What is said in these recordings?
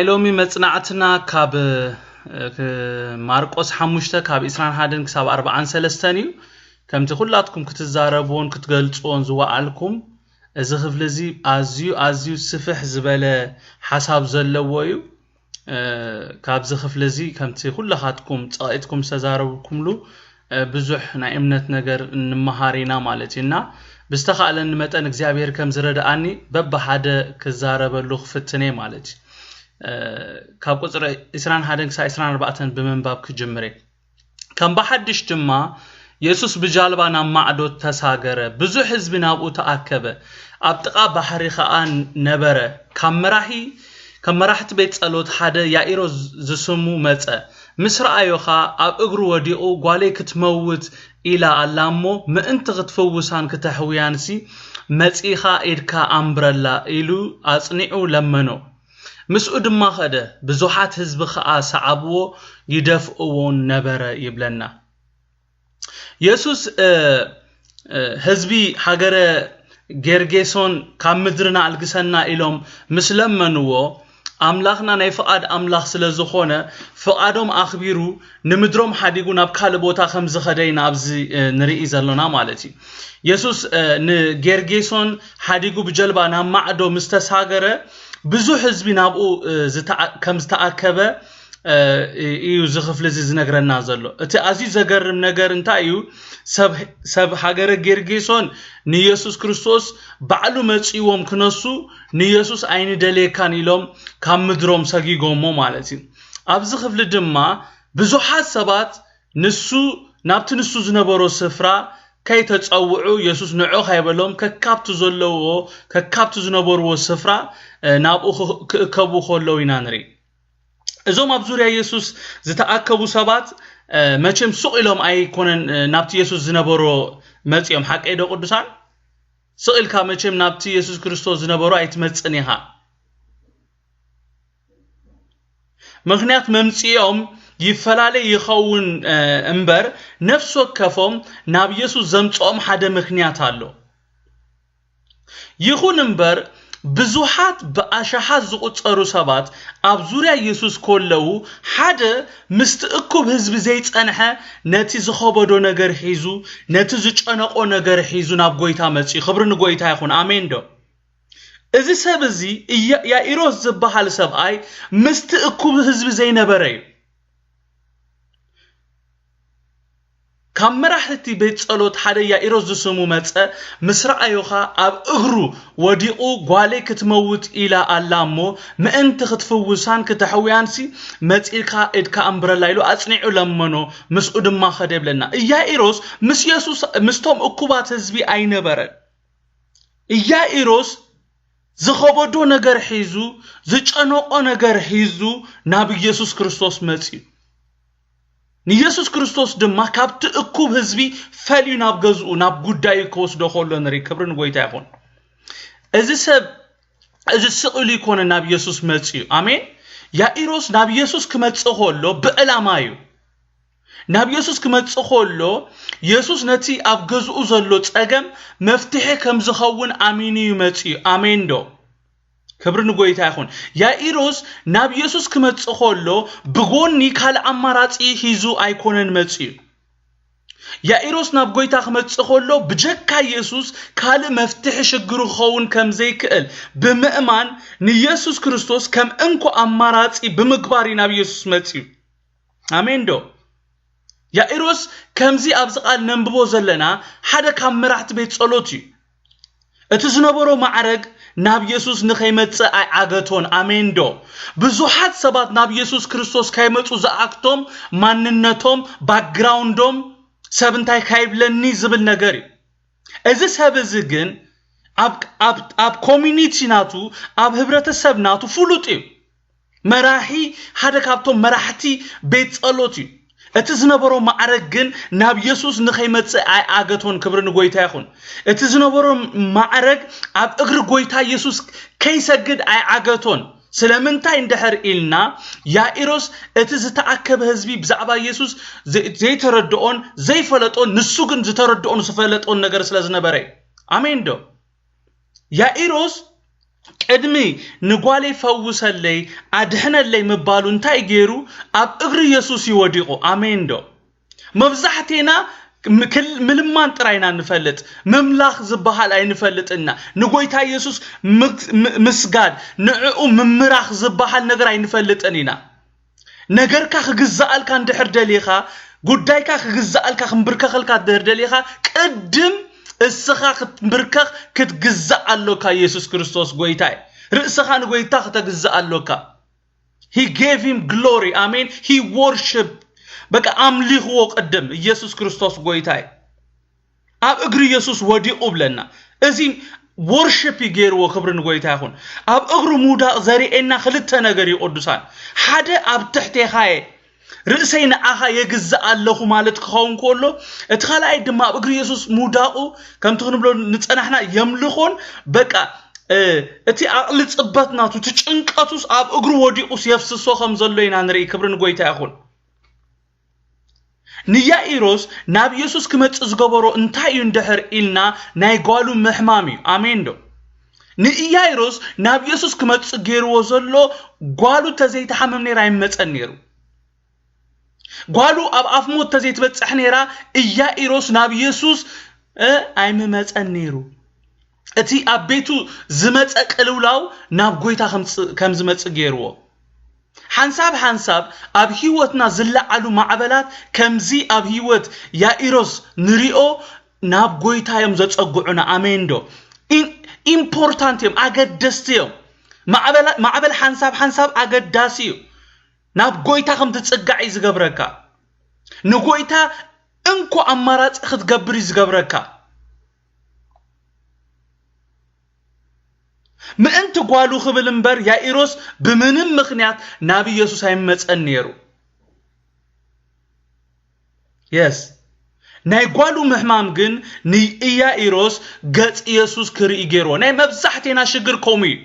ሎሚ መጽናዕትና ካብ ማርቆስ ሓሙሽተ ካብ ዕስራን ሓደን ክሳብ ኣርባዓን ሰለስተን እዩ። ከምቲ ኩላትኩም ክትዛረብዎን ክትገልጽዎን ዝወዓልኩም፣ እዚ ክፍሊ እዚ ኣዝዩ ኣዝዩ ስፍሕ ዝበለ ሓሳብ ዘለዎ እዩ። ካብዚ ክፍሊ እዚ ከምቲ ኩለኻትኩም ጸቒጥኩም ዝተዛረብኩምሉ ብዙሕ ናይ እምነት ነገር እንመሃር ኢና ማለት እዩ። እና ብዝተኻእለኒ መጠን እግዚኣብሔር ከም ዝረድኣኒ በብሓደ ክዛረበሉ ክፍትን እየ ማለት እዩ። ካብ ቁፅሪ ዕስራን ሓደን ክሳብ ዕስራን ኣርባዕተን ብምንባብ ክጅምር እየ። ከም ብሓድሽ ድማ የሱስ ብጃልባ ናብ ማዕዶ ተሳገረ፣ ብዙሕ ህዝቢ ናብኡ ተኣከበ፣ ኣብ ጥቓ ባሕሪ ኸኣ ነበረ። ካብ መራሒ ካብ መራሕቲ ቤት ጸሎት ሓደ ያኢሮስ ዝስሙ መጸ። ምስ ረኣዮ ኸኣ ኣብ እግሩ ወዲቑ፣ "ጓለይ ክትመውት ኢላ ኣላ እሞ፣ ምእንቲ ክትፍውሳን ክተሕውያንሲ መጺኻ ኢድካ ኣንብረላ" ኢሉ ኣጽኒዑ ለመኖ። ምስኡ ድማ ኸደ፣ ብዙሓት ህዝቢ ኸኣ ሰዓብዎ፣ ይደፍእዎን ነበረ ይብለና። የሱስ ህዝቢ ሃገረ ጌርጌሶን ካብ ምድርና ኣልግሰና ኢሎም ምስ ለመንዎ፣ ኣምላኽና ናይ ፍቓድ ኣምላኽ ስለ ዝኾነ፣ ፍቓዶም ኣኽቢሩ ንምድሮም ሓዲጉ ናብ ካልእ ቦታ ከም ዝኸደ ኢና ኣብዚ ንርኢ ዘሎና ማለት እዩ። የሱስ ንጌርጌሶን ሓዲጉ ብጀልባ ናብ ማዕዶ ምስ ተሳገረ፣ ብዙሕ ህዝቢ ናብኡ ከም ዝተኣከበ እዩ እዚ ክፍሊ እዚ ዝነግረና ዘሎ። እቲ ኣዝዩ ዘገርም ነገር እንታይ እዩ? ሰብ ሃገረ ጌርጌሶን ንየሱስ ክርስቶስ ባዕሉ መጺዎም ክነሱ፣ ንየሱስ ኣይንደልየካን ኢሎም ካብ ምድሮም ሰጊጎሞ ማለት እዩ። ኣብዚ ክፍሊ ድማ ብዙሓት ሰባት ንሱ ናብቲ ንሱ ዝነበሮ ስፍራ ከይተጸውዑ፣ የሱስ ንዑ ከይበሎም፣ ከካብቲ ዘለዎ ከካብቲ ዝነበርዎ ስፍራ ናብኡ ክእከቡ ከለዉ ኢና ንርኢ። እዞም ኣብ ዙርያ የሱስ ዝተኣከቡ ሰባት መቸም ሱቕ ኢሎም ኣይኮነን ናብቲ የሱስ ዝነበሮ መጺኦም። ሓቀይ ዶ ቅዱሳን? ሱቕ ኢልካ መቸም ናብቲ የሱስ ክርስቶስ ዝነበሮ ኣይትመጽን ኢኻ። ምኽንያት መምጽኦም ይፈላለይ ይኸውን እምበር፣ ነፍሲ ወከፎም ናብ የሱስ ዘምጽኦም ሓደ ምኽንያት ኣሎ። ይኹን እምበር፣ ብዙሓት ብኣሽሓት ዝቑጸሩ ሰባት ኣብ ዙርያ የሱስ ከለዉ፣ ሓደ ምስቲ እኩብ ህዝቢ ዘይጸንሐ፣ ነቲ ዝኸበዶ ነገር ሒዙ፣ ነቲ ዝጨነቆ ነገር ሒዙ ናብ ጎይታ መጺኡ። ክብሪ ንጎይታ ይኹን። ኣሜን ዶ? እዚ ሰብ እዚ ያኢሮስ ዝበሃል ሰብኣይ ምስቲ እኩብ ህዝቢ ዘይነበረ እዩ። ካብ መራሕቲ ቤት ጸሎት ሓደ ያኢሮስ ዝስሙ መጸ፣ ምስ ረኣዮኻ ኣብ እግሩ ወዲቑ፣ "ጓለይ ክትመውት ኢላ ኣላ እሞ፣ ምእንቲ ክትፍውሳን ክተሕውያንሲ መጺእካ ኢድካ ኣንብረላ" ኢሉ ኣጽኒዑ ለመኖ፣ ምስኡ ድማ ኸደ ይብለና። ያኢሮስ ምስ የሱስ ምስቶም እኩባት ህዝቢ ኣይነበረን። ያኢሮስ ዝኸበዶ ነገር ሒዙ፣ ዝጨነቆ ነገር ሒዙ ናብ ኢየሱስ ክርስቶስ መጺኡ። ንኢየሱስ ክርስቶስ ድማ ካብቲ እኩብ ህዝቢ ፈልዩ ናብ ገዝኡ፣ ናብ ጉዳዩ ክወስዶ ከሎ ንርኢ። ክብሪ ንጎይታ ይኹን። እዚ ሰብ እዚ ስቕ ኢሉ ይኮነ ናብ ኢየሱስ መጺኡ። ኣሜን። ያኢሮስ ናብ ኢየሱስ ክመጽእ ከሎ ብዕላማ እዩ። ናብ ኢየሱስ ክመጽእ ከሎ፣ ኢየሱስ ነቲ ኣብ ገዝኡ ዘሎ ጸገም መፍትሒ ከም ዝኸውን ኣሚኑ እዩ መጺኡ። ኣሜን ዶ? ክብሪ ንጎይታ ይኹን። ያኢሮስ ናብ ኢየሱስ ክመጽእ ከሎ፣ ብጎኒ ካልእ ኣማራጺ ሒዙ ኣይኮነን መጺኡ። ያኢሮስ ናብ ጎይታ ክመጽእ ከሎ፣ ብጀካ ኢየሱስ ካልእ መፍትሒ ሽግሩ ክኸውን ከም ዘይክእል ብምእማን፣ ንኢየሱስ ክርስቶስ ከም እንኮ ኣማራጺ ብምግባር እዩ ናብ ኢየሱስ መጺኡ። ኣሜን ዶ? ያኢሮስ ከምዚ ኣብዚ ቃል ነንብቦ ዘለና ሓደ ካብ መራሕቲ ቤት ጸሎት እዩ። እቲ ዝነበሮ ማዕረግ ናብ የሱስ ንኸይመጽእ ኣይዓገቶን። ኣሜን ዶ? ብዙሓት ሰባት ናብ የሱስ ክርስቶስ ከይመጹ ዝኣግቶም ማንነቶም፣ ባክግራውንዶም፣ ሰብ እንታይ ካይብለኒ ዝብል ነገር እዩ። እዚ ሰብ እዚ ግን ኣብ፣ ኣብ፣ ኣብ ኮሚኒቲ ናቱ፣ ኣብ ህብረተሰብ ናቱ ፍሉጥ እዩ። መራሒ፣ ሓደ ካብቶም መራሕቲ ቤት ጸሎት እዩ። እቲ ዝነበሮ ማዕረግ ግን ናብ የሱስ ንኸይመጽእ ኣይኣገቶን። ክብሪ ንጎይታ ይኹን። እቲ ዝነበሮ ማዕረግ ኣብ እግሪ ጎይታ የሱስ ከይሰግድ ኣይዓገቶን። ስለምንታይ እንድሕር ኢልና፣ ያኢሮስ እቲ ዝተኣከበ ህዝቢ ብዛዕባ የሱስ ዘ-፣ ዘይተረድኦን ዘይፈለጦን፣ ንሱ ግን ዝተረድኦን ዝፈለጦን ነገር ስለ ዝነበረ እዩ። ኣሜን ዶ? ያኢሮስ ቅድሚ ንጓለይ ፈውሰለይ ኣድሕነለይ ምባሉ እንታይ ገይሩ? ኣብ እግሪ ኢየሱስ እዩ ወዲቑ። ኣሜን ዶ? መብዛሕቴና ምልማን ጥራይ ኢና ንፈልጥ፣ ምምላኽ ዝበሃል ኣይንፈልጥና። ንጎይታ ኢየሱስ ምስጋድ፣ ንዕኡ ምምራኽ ዝበሃል ነገር ኣይንፈልጥን ኢና። ነገርካ ክግዛኣልካ እንድሕር ደሊኻ፣ ጉዳይካ ክግዛኣልካ፣ ክንብርከኸልካ እንድሕር ደሊኻ፣ ቅድም እስኻ ክትብርከኽ ክትግዛእ ኣሎካ። ኢየሱስ ክርስቶስ ጎይታይ፣ ርእስኻ ንጎይታ ክተግዛእ ኣሎካ። He gave him glory. ኣሜን። He worship. በቃ ኣምሊኽዎ ቅድም። ኢየሱስ ክርስቶስ ጎይታይ። ኣብ እግሪ ኢየሱስ ወዲቑ ብለና። እዚ worship እዩ ገይርዎ። ክብሪ ንጎይታ ይኹን። ኣብ እግሩ ምውዳቕ ዘርእየና ክልተ ነገር እዩ ቅዱሳን። ሓደ ኣብ ትሕቴኻ እየ፣ ርእሰይ ንዓኻ የግዝእ ኣለኹ ማለት ክኸውን ከሎ፣ እቲ ካልኣይ ድማ ኣብ እግሪ ኢየሱስ ምውዳቑ ከምቲ ክንብሎ ንጸናሕና የምልኾን በቃ እቲ ኣቕሊ ጽበት ናቱ እቲ ጭንቀቱስ ኣብ እግሩ ወዲቑስ የፍስሶ ከም ዘሎ ኢና ንርኢ። ክብሪ ንጎይታ ይኹን። ንያኢሮስ ናብ ኢየሱስ ክመጽእ ዝገበሮ እንታይ እዩ እንድሕር ኢልና ናይ ጓሉ ምሕማም እዩ። ኣሜን ዶ? ንኢያኢሮስ ናብ ኢየሱስ ክመጽእ ገይርዎ ዘሎ ጓሉ ተዘይተሓመም ነይራ ኣይመጸን ነይሩ። ጓሉ ኣብ ኣፍ ሞት ተዘይትበጽሕ ነይራ ኢያኢሮስ ናብ ኢየሱስ ኣይምመጸን ነይሩ። እቲ ኣብ ቤቱ ዝመጸ ቅልውላው ናብ ጎይታ ከም ዝመጽእ ገይርዎ። ሓንሳብ ሓንሳብ ኣብ ህይወትና ዝለዓሉ ማዕበላት ከምዚ ኣብ ህይወት ያኢሮስ ንሪኦ ናብ ጎይታ እዮም ዘጸግዑና። ኣሜን ዶ? ኢምፖርታንት እዮም፣ ኣገደስቲ እዮም። ማዕበል ሓንሳብ ሓንሳብ ኣገዳሲ እዩ። ናብ ጎይታ ከም ትጽጋዕ እዩ ዝገብረካ። ንጎይታ እንኮ ኣማራጺ ክትገብር እዩ ዝገብረካ። ምእንቲ ጓሉ ክብል እምበር ያኢሮስ ብምንም ምኽንያት ናብ ኢየሱስ ኣይመጸን ነይሩ። የስ ናይ ጓሉ ምሕማም ግን ንኢያኢሮስ ገጽ ኢየሱስ ክርኢ ገይርዎ። ናይ መብዛሕቴና ሽግር ከምኡ እዩ።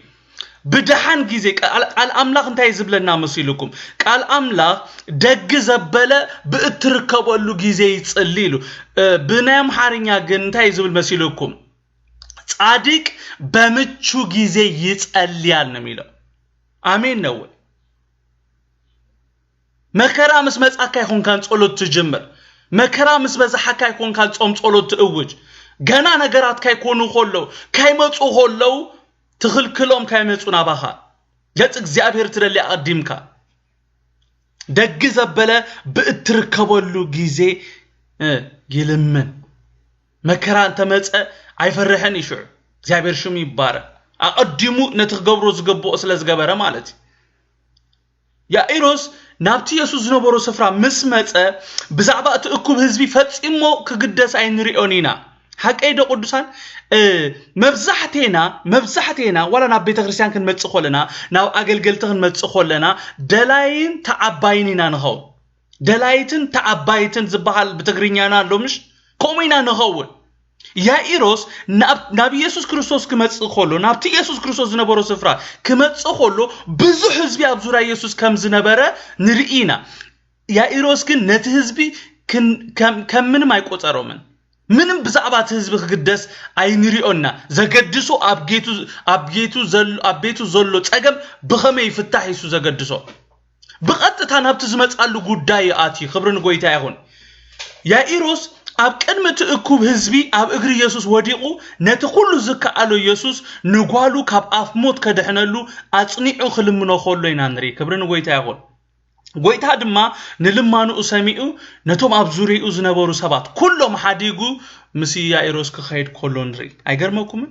ብደሓን ግዜ ቃል ኣምላኽ እንታይ ዝብለና መሲልኩም? ቃል ኣምላኽ ደግ ዘበለ ብእትርከበሉ ግዜ ይጽሊ ኢሉ። ብናይ ኣምሓርኛ ግን እንታይ ዝብል መሲልኩም? ጻድቅ በምቹ ግዜ ይጸልያል ነው የሚለው። ኣሜን ነው ወይ? መከራ ምስ መጻካ ይኮንካን ጸሎት ትጅምር። መከራ ምስ በዛሓካ ይኮንካን ጾም ጸሎት ትእውጅ። ገና ነገራት ካይኮኑ ከለዉ፣ ካይመጹ ከለዉ ትኽልክሎም ካይመጹ ናባኻ። ገጽ እግዚኣብሔር ትደሊ ኣቐዲምካ። ደግ ዘበለ ብእትርከበሉ ግዜ ይልምን። መከራ እንተመጸ ኣይፈርሕን እዩ። ሽዑ እግዚኣብሔር ሽሙ ይባረክ። ኣቐዲሙ ነቲ ክገብሮ ዝግብኦ ስለ ዝገበረ ማለት እዩ። ያኢሮስ ናብቲ የሱስ ዝነበሮ ስፍራ ምስ መጸ ብዛዕባ እቲ እኩብ ህዝቢ ፈጺሞ ክግደስ ኣይንሪኦን ኢና። ሓቀይ ዶ ቅዱሳን? መብዛሕቴና መብዛሕቴና ዋላ ናብ ቤተ ክርስቲያን ክንመጽእ ከለና ናብ ኣገልገልቲ ክንመጽእ ከለና ደላይን ተዓባይን ኢና ንኸውን። ደላይትን ተዓባይትን ዝበሃል ብትግርኛና ኣሎ ምሽ? ከምኡ ኢና ንኸውን። ያኢሮስ ናብ ኢየሱስ ክርስቶስ ክመጽእ ከሎ ናብቲ ኢየሱስ ክርስቶስ ዝነበሮ ስፍራ ክመጽእ ከሎ ብዙሕ ህዝቢ ኣብ ዙርያ ኢየሱስ ከም ዝነበረ ንርኢ ኢና። ያኢሮስ ግን ነቲ ህዝቢ ከም ምንም ኣይቆጸሮምን። ምንም ብዛዕባ እቲ ህዝቢ ክግደስ ኣይንሪኦና። ዘገድሶ ኣብ ቤቱ ዘሎ ጸገም ብኸመይ ይፍታሕ ኢሱ ዘገድሶ። ብቐጥታ ናብቲ ዝመጻሉ ጉዳይ ኣትዩ። ክብሪ ንጎይታ ይኹን። ያኢሮስ ኣብ ቅድሚ እቲ እኩብ ህዝቢ ኣብ እግሪ ኢየሱስ ወዲቑ ነቲ ኩሉ ዝከኣሎ ኢየሱስ ንጓሉ ካብ ኣፍ ሞት ከድሕነሉ ኣጽኒዑ ክልምኖ ከሎ ኢና ንርኢ። ክብሪ ንጎይታ ይኹን። ጎይታ ድማ ንልማንኡ ሰሚዑ ነቶም ኣብ ዙርያኡ ዝነበሩ ሰባት ኩሎም ሓዲጉ ምስ ያኢሮስ ክኸይድ ከሎ ንርኢ። ኣይገርመኩምን?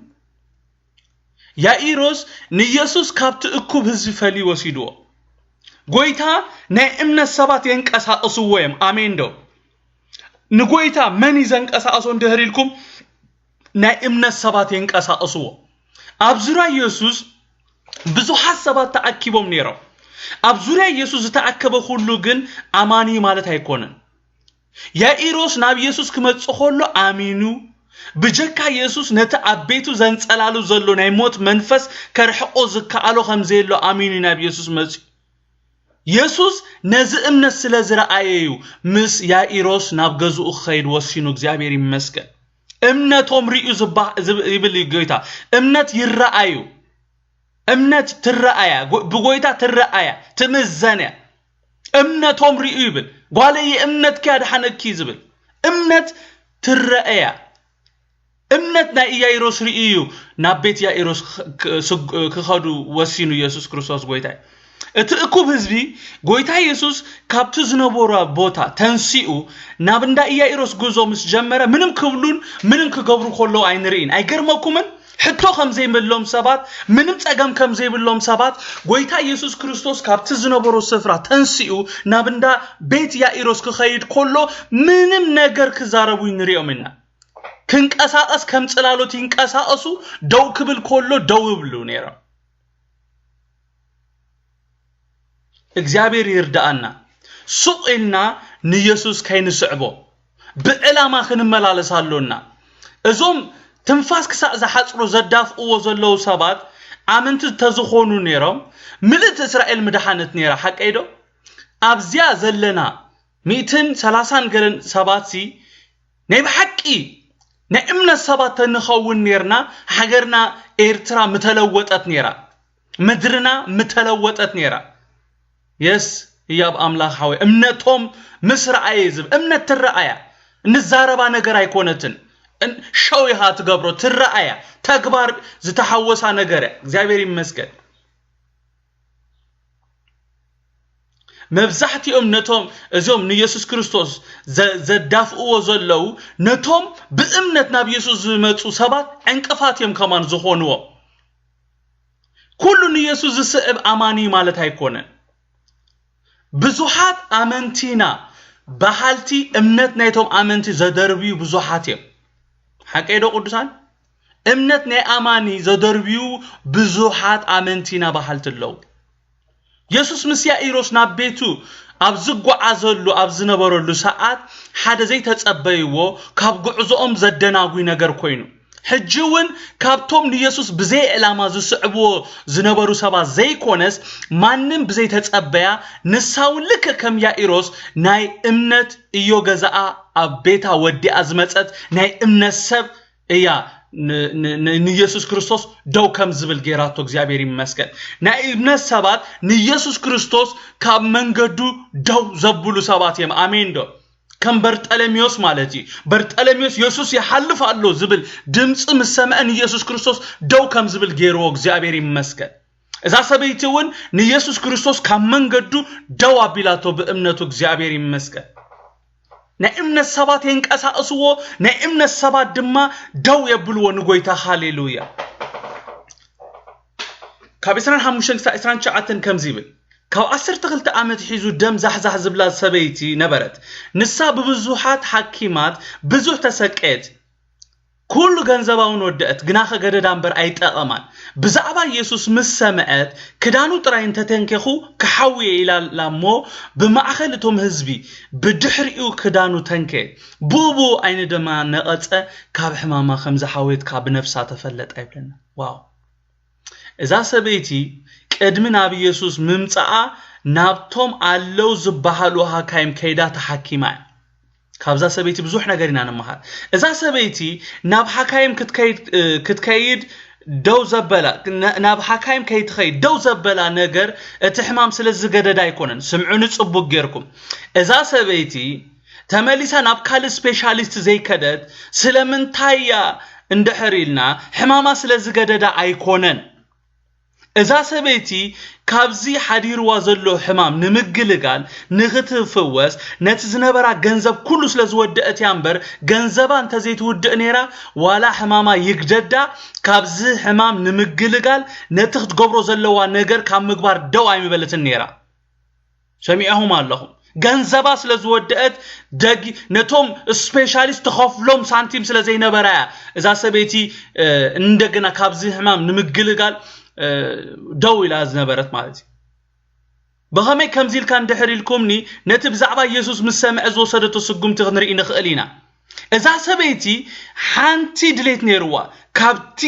ያኢሮስ ንኢየሱስ ካብቲ እኩብ ህዝቢ ፈልዩ ወሲድዎ። ጎይታ ናይ እምነት ሰባት የንቀሳቕስዎ እዮም። ኣሜን ዶ? ንጎይታ መን እዩ ዘንቀሳቕሶ እንድሕር ኢልኩም ናይ እምነት ሰባት የንቀሳቕስዎ። ኣብ ዙርያ ኢየሱስ ብዙሓት ሰባት ተኣኪቦም ነይሮም። ኣብ ዙርያ ኢየሱስ ዝተኣከበ ኩሉ ግን ኣማኒ ማለት ኣይኮነን። ያኢሮስ ናብ ኢየሱስ ክመጽእ ከሎ ኣሚኑ ብጀካ ኢየሱስ ነቲ ኣብ ቤቱ ዘንጸላሉ ዘሎ ናይ ሞት መንፈስ ከርሕቆ ዝከኣሎ ከም ዘየሎ ኣሚኑ ናብ ኢየሱስ መጽዩ። ኢየሱስ ነዚ እምነት ስለ ዝረኣየ እዩ ምስ ያኢሮስ ናብ ገዝኡ ክኸይድ ወሲኑ። እግዚኣብሔር ይመስገን። እምነቶም ርእዩ ይብል እዩ ጎይታ። እምነት ይረኣዩ። እምነት ትረኣያ፣ ጎ- ብጎይታ ትረኣያ፣ ትምዘን እያ። እምነቶም ርእዩ ይብል። ጓለይ እምነትኪ ኣድሓነኪ ዝብል እምነት ትረኣያ። እምነት ናይ ኢያኢሮስ ርእዩ እዩ ናብ ቤት ያኢሮስ ክ- ክ- ስግ- ክኸዱ ወሲኑ ኢየሱስ ክርስቶስ ጎይታ እዩ። እቲ እኩብ ህዝቢ ጎይታ ኢየሱስ ካብቲ ዝነበሮ ቦታ ተንሲኡ ናብ እንዳ ኢያኢሮስ ጉዞ ምስ ጀመረ ምንም ክብሉን ምንም ክገብሩ ከለዉ ኣይንርእን። ኣይገርመኩምን? ሕቶ ከም ዘይብሎም ሰባት፣ ምንም ጸገም ከም ዘይብሎም ሰባት፣ ጎይታ ኢየሱስ ክርስቶስ ካብቲ ዝነበሮ ስፍራ ተንሲኡ ናብ እንዳ ቤት ያኢሮስ ክኸይድ ከሎ ምንም ነገር ክዛረቡ ንሪኦም ኢና። ክንቀሳቐስ ከም ጽላሎት ይንቀሳቐሱ፣ ደው ክብል ከሎ ደው ይብሉ ነይሮም። እግዚኣብሔር ይርዳኣና። ሱቕ ኢልና ንየሱስ ከይንስዕቦ ብዕላማ ክንመላለስ ኣሎና። እዞም ትንፋስ ክሳዕ ዝሓጽሩ ዘዳፍእዎ ዘለዉ ሰባት ኣመንቲ ተዝኾኑ ነይሮም፣ ምልእቲ እስራኤል ምድሓነት ነይራ። ሓቀይ ዶ? ኣብዚኣ ዘለና ሚእትን ሰላሳን ገለን ሰባት ሲ ናይ ብሓቂ ናይ እምነት ሰባት ተንኸውን ነርና፣ ሃገርና ኤርትራ ምተለወጠት ነራ፣ ምድርና ምተለወጠት ነራ። የስ እያብ ኣምላኽ ሓወይ፣ እምነቶም ምስ ረኣየ ዝብ እምነት ትረኣያ፣ ንዛረባ ነገር ኣይኮነትን። እን- ሸው ኢኻ ትገብሮ፣ ትረኣያ፣ ተግባር ዝተሓወሳ ነገር እያ። እግዚኣብሔር ይመስገን። መብዛሕትኦም ነቶም እዞም ንየሱስ ክርስቶስ ዘ- ዘዳፍእዎ ዘለዉ፣ ነቶም ብእምነት ናብ የሱስ ዝመፁ ሰባት ዕንቅፋት እዮም ከማን ዝኾንዎ። ኩሉ ንየሱስ ዝስዕብ ኣማኒ ማለት ኣይኮነን። ብዙሓት ኣመንቲና በሃልቲ እምነት ናይቶም ኣመንቲ ዘደርብዩ ብዙሓት እዮም። ሓቀይ ዶ ቅዱሳን? እምነት ናይ ኣማኒ ዘደርብዩ ብዙሓት ኣመንቲና በሃልቲ ኣለዉ። የሱስ ምስ ያኢሮስ ናብ ቤቱ ኣብ ዝጓዓዘሉ ኣብ ዝነበረሉ ሰዓት ሓደ ዘይተጸበይዎ ካብ ጉዕዞኦም ዘደናጉይ ነገር ኮይኑ ሕጂ እውን ካብቶም ንየሱስ ብዘይ ዕላማ ዝስዕብዎ ዝነበሩ ሰባት ዘይኮነስ ማንም ብዘይተጸበያ ንሳ እውን ልክዕ ከም ያኢሮስ ናይ እምነት እዮ ገዛኣ ኣብ ቤታ ወዲኣ ዝመጸት ናይ እምነት ሰብ እያ ን- ን- ን- ንየሱስ ክርስቶስ ደው ከም ዝብል ገይራቶ። እግዚኣብሔር ይመስገን። ናይ እምነት ሰባት ንየሱስ ክርስቶስ ካብ መንገዱ ደው ዘብሉ ሰባት እዮም። ኣሜን ዶ? ከም በርጠለሚዮስ ማለት እዩ። በርጠለሚዮስ የሱስ ይሓልፍ ኣሎ ዝብል ድምፂ ምስ ሰምዐ ንየሱስ ክርስቶስ ደው ከም ዝብል ገይርዎ። እግዚኣብሔር ይመስገን። እዛ ሰበይቲ እውን ንየሱስ ክርስቶስ ካብ መንገዱ ደው ኣቢላቶ ብእምነቱ። እግዚኣብሔር ይመስገን። ናይ እምነት ሰባት የንቀሳቕስዎ፣ ናይ እምነት ሰባት ድማ ደው የብልዎ ንጎይታ። ሃሌሉያ። ካብ ዕስራን ሓሙሽተን ክሳብ ዕስራን ትሽዓተን ከምዚ ይብል። ካብ ዓሰርተ ክልተ ዓመት ሒዙ ደም ዛሕዛሕ ዝብላ ሰበይቲ ነበረት። ንሳ ብብዙሓት ሓኪማት ብዙሕ ተሰቀየት። ኩሉ ገንዘባ እውን ወደአት፣ ግናኸ ገደዳ እምበር ኣይጠቐማን። ብዛዕባ ኢየሱስ ምስ ሰምዐት፣ ክዳኑ ጥራይ እንተተንኬኹ ክሓዊ እየ ኢላ ኣላ እሞ፣ ብማእኸል እቶም ህዝቢ ብድሕሪኡ ክዳኑ ተንከየት። ብኡ ብኡ ዓይኑ ድማ ነቐጸ፣ ካብ ሕማማ ከም ዝሓወየት ካብ ብነፍሳ ተፈለጠ ይብለና። ዋው! እዛ ሰበይቲ ቅድሚ ናብ ኢየሱስ ምምጻኣ ናብቶም ኣለዉ ዝበሃሉ ሃካይም ከይዳ ተሓኪማ እያ። ካብዛ ሰበይቲ ብዙሕ ነገር ኢና ንምሃር። እዛ ሰበይቲ ናብ ሓካይም ክትከይድ እ፣ ክትከይድ ደው ዘበላ ን- ናብ ሓካይም ከይትኸይድ ደው ዘበላ ነገር እቲ ሕማም ስለ ዝገደዳ ኣይኮነን። ስምዑኒ ጽቡቅ ጌርኩም። እዛ ሰበይቲ ተመሊሳ ናብ ካልእ ስፔሻሊስት ዘይከደት ስለምንታይ እያ እንድሕር ኢልና ሕማማ ስለ ዝገደዳ ኣይኮነን። እዛ ሰበይቲ ካብዚ ሓዲርዋ ዘሎ ሕማም ንምግልጋል ንኽትፍወስ ነቲ ዝነበራ ገንዘብ ኩሉ ስለ ዝወደአት እያ እምበር ገንዘባ እንተዘይትውድእ ነይራ ዋላ ሕማማ ይግደዳ ካብዚ ሕማም ንምግልጋል ነቲ ክትገብሮ ዘለዋ ነገር ካብ ምግባር ደው ኣይምበለትን ነይራ። ሰሚዕኹም ኣለኹም። ገንዘባ ስለ ዝወደአት ደጊ ነቶም ስፔሻሊስት ትኸፍሎም ሳንቲም ስለ ዘይነበራ እያ እዛ ሰበይቲ እ፣ እንደገና ካብዚ ሕማም ንምግልጋል እ፣ ደው ኢላ ዝነበረት ማለት እዩ። ብኸመይ ከምዚ ኢልካ እንድሕር ኢልኩምኒ ነቲ ብዛዕባ ኢየሱስ ምስ ሰምዐ ዝወሰደቶ ስጉምቲ ክንርኢ ንኽእል ኢና። እዛ ሰበይቲ ሓንቲ ድሌት ነይርዋ፣ ካብቲ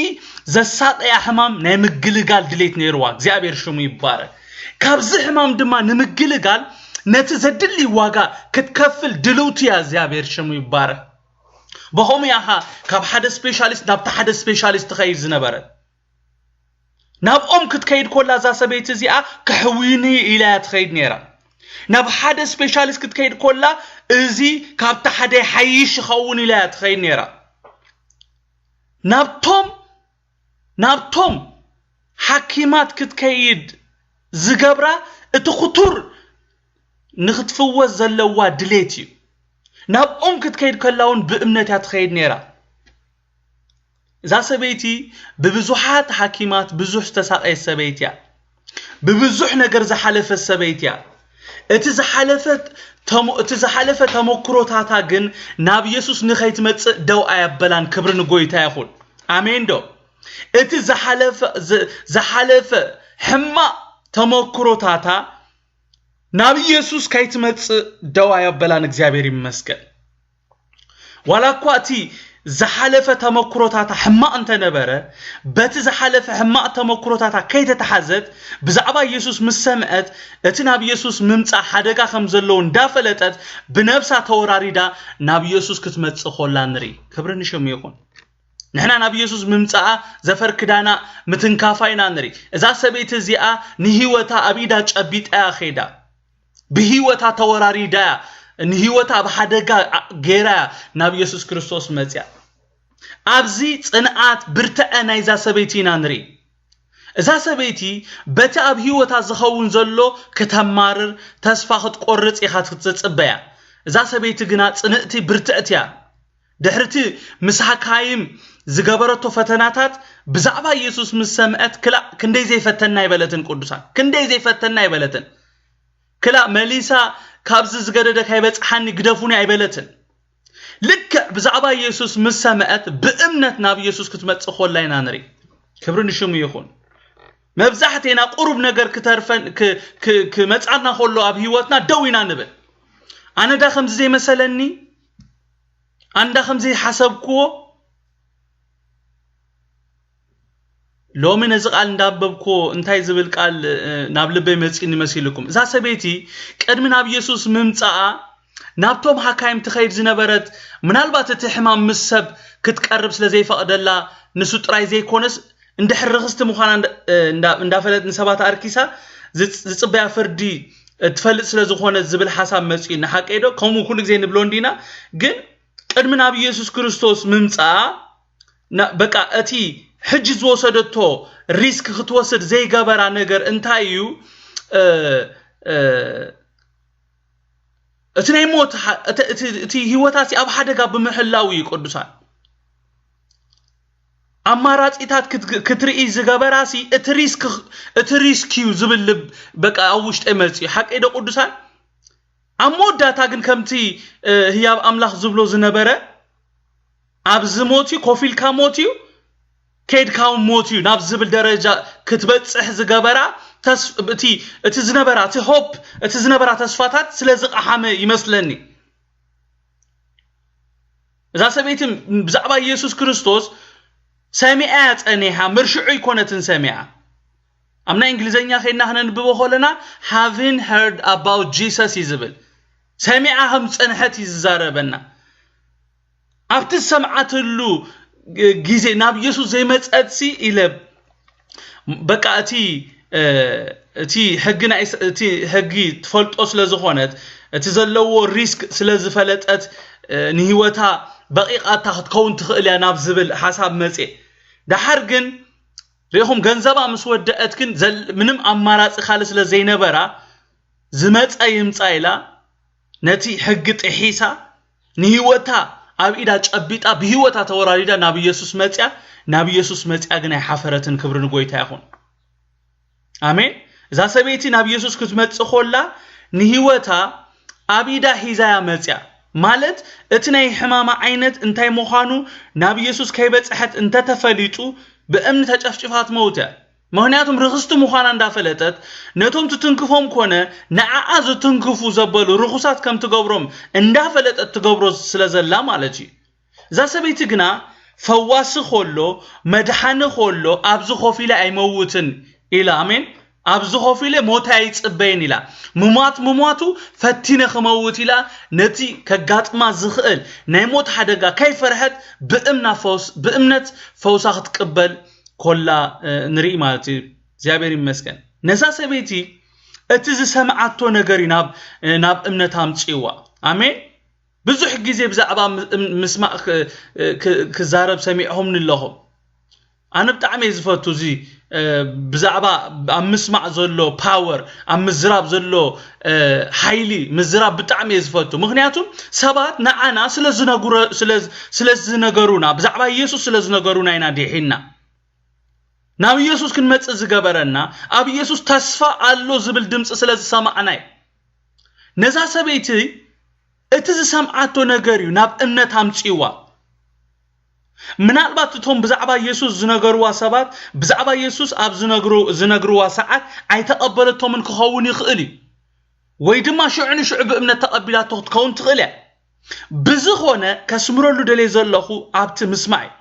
ዘሳቀያ ሕማም ናይ ምግልጋል ድሌት ነይርዋ። እግዚኣብሔር ሽሙ ይባረክ። ካብዚ ሕማም ድማ ንምግልጋል ነቲ ዘድሊ ዋጋ ክትከፍል ድልውቲ እያ። እግዚኣብሔር ሽሙ ይባረክ። ብኸምኡ እያ ካብ ሓደ ስፔሻሊስት ናብቲ ሓደ ስፔሻሊስት ትኸይድ ዝነበረት። ናብኦም ክትከይድ ኮላ እዛ ሰበይቲ እዚኣ ከሕዊኒ ኢላ እያ ትኸይድ ነይራ። ናብ ሓደ ስፔሻሊስት ክትከይድ ኮላ እዚ ካብቲ ሓደ ሓይሽ ይኸውን ኢላ እያ ትኸይድ ነይራ። ናብቶም ናብቶም ሓኪማት ክትከይድ ዝገብራ እቲ ክቱር ንክትፍወስ ዘለዋ ድሌት እዩ። ናብኦም ክትከይድ ከላ እውን ብእምነት እያ ትኸይድ ነይራ። እዛ ሰበይቲ ብብዙሓት ሓኪማት ብዙሕ ዝተሳቐየት ሰበይቲ እያ። ብብዙሕ ነገር ዝሓለፈት ሰበይቲ እያ። እቲ ዝሓለፈ ተሞ- እቲ ዝሓለፈ ተመክሮታታ ግን ናብ የሱስ ንኸይትመጽእ ደው ኣየበላን። ክብሪ ንጎይታ ይኹን። ኣሜን ዶ? እቲ ዝሓለፈ ዝ- ዝሓለፈ ሕማቕ ተመክሮታታ ናብ ኢየሱስ ከይትመጽእ ደው ኣየበላን። እግዚኣብሔር ይመስገን። ዋላ እኳ እቲ ዝሓለፈ ተመክሮታታ ሕማቕ እንተነበረ፣ በቲ ዝሓለፈ ሕማቕ ተመክሮታታ ከይተተሓዘት፣ ብዛዕባ ኢየሱስ ምስ ሰምዐት፣ እቲ ናብ ኢየሱስ ምምጻእ ሓደጋ ከም ዘለዎ እንዳፈለጠት፣ ብነብሳ ተወራሪዳ ናብ ኢየሱስ ክትመጽእ ኮላ ንርኢ። ክብሪ ንሽሙ ይኹን። ንሕና ናብ ኢየሱስ ምምጻኣ ዘፈር ክዳና ምትንካፋ ኢና ንርኢ። እዛ ሰበይቲ እዚኣ ንህይወታ ኣብ ኢዳ ጨቢጣ እያ ኸይዳ። ብህይወታ ተወራሪዳ እያ። ንህይወታ ኣብ ሓደጋ ኣ- ገይራ እያ ናብ ኢየሱስ ክርስቶስ መጽያ። ኣብዚ ጽንዓት ብርትዐ ናይዛ ሰበይቲ ኢና ንርኢ። እዛ ሰበይቲ በቲ ኣብ ህይወታ ዝኸውን ዘሎ ክተማርር ተስፋ ክትቆርጽ ኢኻ ትጽበያ። እዛ ሰበይቲ ግና ጽንዕቲ ብርትዕቲ እያ። ድሕርቲ ምስ ሓካይም ዝገበረቶ ፈተናታት ብዛዕባ ኢየሱስ ምስ ሰምዐት ክላእ ክንደይ ዘይፈተና ኣይበለትን። ቅዱሳን ክንደይ ዘይፈተና ኣይበለትን። ክላእ መሊሳ ካብዚ ዝገደደ ካይበጽሓኒ ግደፉኒ ኣይበለትን። ልክዕ ብዛዕባ ኢየሱስ ምስ ሰምዐት ብእምነት ናብ ኢየሱስ ክትመጽእ ኮላ ኢና ንርኢ። ክብሪ ንሽሙ ይኹን። መብዛሕቴና ቁሩብ ነገር ክተርፈን ክ- ክ- ክመጻና ከሎ ኣብ ህይወትና ደው ኢና ንብል። ኣነ ዳ ከምዚ ዘይመሰለኒ ኣንዳ ከምዚ ሓሰብክዎ። ሎሚ ነዚ ቃል እንዳንበብክዎ እንታይ ዝብል ቃል እ፣ ናብ ልበይ መፂኒ መሲልኩም? እዛ ሰበይቲ ቅድሚ ናብ ኢየሱስ ምምፃኣ ናብቶም ሓካይም ትኸይድ ዝነበረት፣ ምናልባት እቲ ሕማም ምስ ሰብ ክትቀርብ ስለ ዘይፈቕደላ ንሱ ጥራይ ዘይኮነስ እንድሕር ርኽስቲ ምዃና እንዳ- እንዳ- እንዳፈለጥ ንሰባት ኣርኪሳ ዝፅ- ዝፅበያ ፍርዲ ትፈልጥ ስለ ዝኾነ ዝብል ሓሳብ መፂኡ። ንሓቀይ ዶ ከምኡ ኩሉ ግዜ ንብሎ እንዲና? ግን ቅድሚ ናብ ኢየሱስ ክርስቶስ ምምፃኣ ና- በቃ እቲ ሕጂ ዝወሰደቶ ሪስክ ክትወስድ ዘይገበራ ነገር እንታይ እዩ? እ፣ እ፣ እቲ ናይ ሞት ሓ- እቲ- እቲ- እቲ ህይወታ ሲ ኣብ ሓደጋ ብምሕላው እዩ። ቅዱሳን ኣማራፂታት ክት- ክትርኢ ዝገበራ ሲ እቲ ሪስክ እቲ ሪስክ እዩ ዝብል ልብ በቃ ኣብ ውሽጠ መፅዩ። ሓቀይ ዶ ቅዱሳን? ኣብ መወዳእታ ግን ከምቲ እ፣ ህያብ ኣምላኽ ዝብሎ ዝነበረ ኣብዚ ሞት እዩ ኮፍ ኢልካ ሞት እዩ ከይድካ እውን ሞት እዩ ናብ ዝብል ደረጃ ክትበፅሕ ዝገበራ ተስ- እቲ እቲ ዝነበራ እቲ ሆፕ እቲ ዝነበራ ተስፋታት ስለ ዝቀሓመ ይመስለኒ። እዛ ሰበይቲ ብዛዕባ ኢየሱስ ክርስቶስ ሰሚዓ እያ ጸኒሓ፣ ምርሽዑ ኣይኮነትን ሰሚዓ። ኣብ ናይ እንግሊዘኛ ከይድና ክነንብቦ ከለና having heard about Jesus እዩ ዝብል። ሰሚዓ ከም ዝጸንሐት እዩ ዝዛረበና። ኣብቲ ዝሰምዓትሉ ግዜ ናብ ኢየሱስ ዘይመጸትሲ ኢለ በቃ እቲ እቲ ሕጊ ናይ እቲ ሕጊ ትፈልጦ ስለ ዝኾነት እቲ ዘለዎ ሪስክ ስለ ዝፈለጠት ንህይወታ በቂቓታ ክትከውን ትኽእል እያ ናብ ዝብል ሓሳብ መጽየ። ደሓር ግን ሪኹም ገንዘባ ምስ ወደአት ግን ምንም ኣማራፂ ካልእ ስለ ዘይነበራ ዝመፀ ይምፃ ኢላ ነቲ ሕጊ ጥሒሳ ንህይወታ ኣብ ኢዳ ጨቢጣ ብህይወታ ተወራሪዳ ናብ ኢየሱስ መፅያ። ናብ ኢየሱስ መፅያ ግን ኣይሓፈረትን። ክብሪ ንጎይታ ይኹን። ኣሜን። እዛ ሰበይቲ ናብ ኢየሱስ ክትመፅእ ኮላ ንህይወታ ኣብ ኢዳ ሒዛያ መፅያ። ማለት እቲ ናይ ሕማማ ዓይነት እንታይ ምዃኑ ናብ ኢየሱስ ከይበፅሐት እንተተፈሊጡ ብእምኒ ተጨፍጭፋ ትመውት እያ። ምኽንያቱም ርኽስቲ ምዃና እንዳፈለጠት ነቶም ትትንክፎም ኮነ ንዓኣ ዝትንክፉ ዘበሉ ርኹሳት ከም ትገብሮም እንዳፈለጠት ትገብሮ ስለ ዘላ ማለት እዩ። እዛ ሰበይቲ ግና ፈዋሲ ከሎ መድሓኒ ከሎ ኣብዚ ኮፍ ኢለ ኣይመውትን ኢላ። ኣሜን። ኣብዚ ኮፍ ኢለ ሞት ኣይፅበይን ኢላ። ምሟት ምሟቱ ፈቲነ ክመውት ኢላ ነቲ ከጋጥማ ዝኽእል ናይ ሞት ሓደጋ ከይፈርሐት ብእምና ፈውስ ብእምነት ፈውሳ ክትቅበል ኮላ ንርኢ ማለት እዩ። እግዚኣብሔር ይመስገን። ነዛ ሰበይቲ እቲ ዝሰምዓቶ ነገር እዩ ናብ እምነት ኣምፅዋ። ኣሜን። ብዙሕ ግዜ ብዛዕባ ምስማዕ ክዛረብ ሰሚዕኹም ንለኹም። ኣነ ብጣዕሚ እየ ዝፈቱ እዚ ብዛዕባ ኣብ ምስማዕ ዘሎ ፓወር፣ ኣብ ምዝራብ ዘሎ ሓይሊ ምዝራብ ብጣዕሚ እየ ዝፈቱ። ምክንያቱም ሰባት ንዓና ስለ ዝነገሩና፣ ብዛዕባ ኢየሱስ ስለ ዝነገሩና ኢና ድሒና። ናብ ኢየሱስ ክንመጽእ ዝገበረና ኣብ ኢየሱስ ተስፋ ኣሎ ዝብል ድምፂ ስለ ዝሰማዕና እዩ። ነዛ ሰበይቲ እቲ ዝሰምዓቶ ነገር እዩ ናብ እምነት ኣምፅዋ። ምናልባት እቶም ብዛዕባ ኢየሱስ ዝነገርዋ ሰባት ብዛዕባ ኢየሱስ ኣብ ዝነግርዋ ሰዓት ኣይተቐበለቶምን ክኸውን ይኽእል እዩ፣ ወይ ድማ ሽዑ ንሽዑ ብእምነት ተቐቢላቶ ክትከውን ትኽእል እያ። ብዝኾነ ከስምረሉ ደልየ ዘለኹ ኣብቲ ምስማዕ እዩ።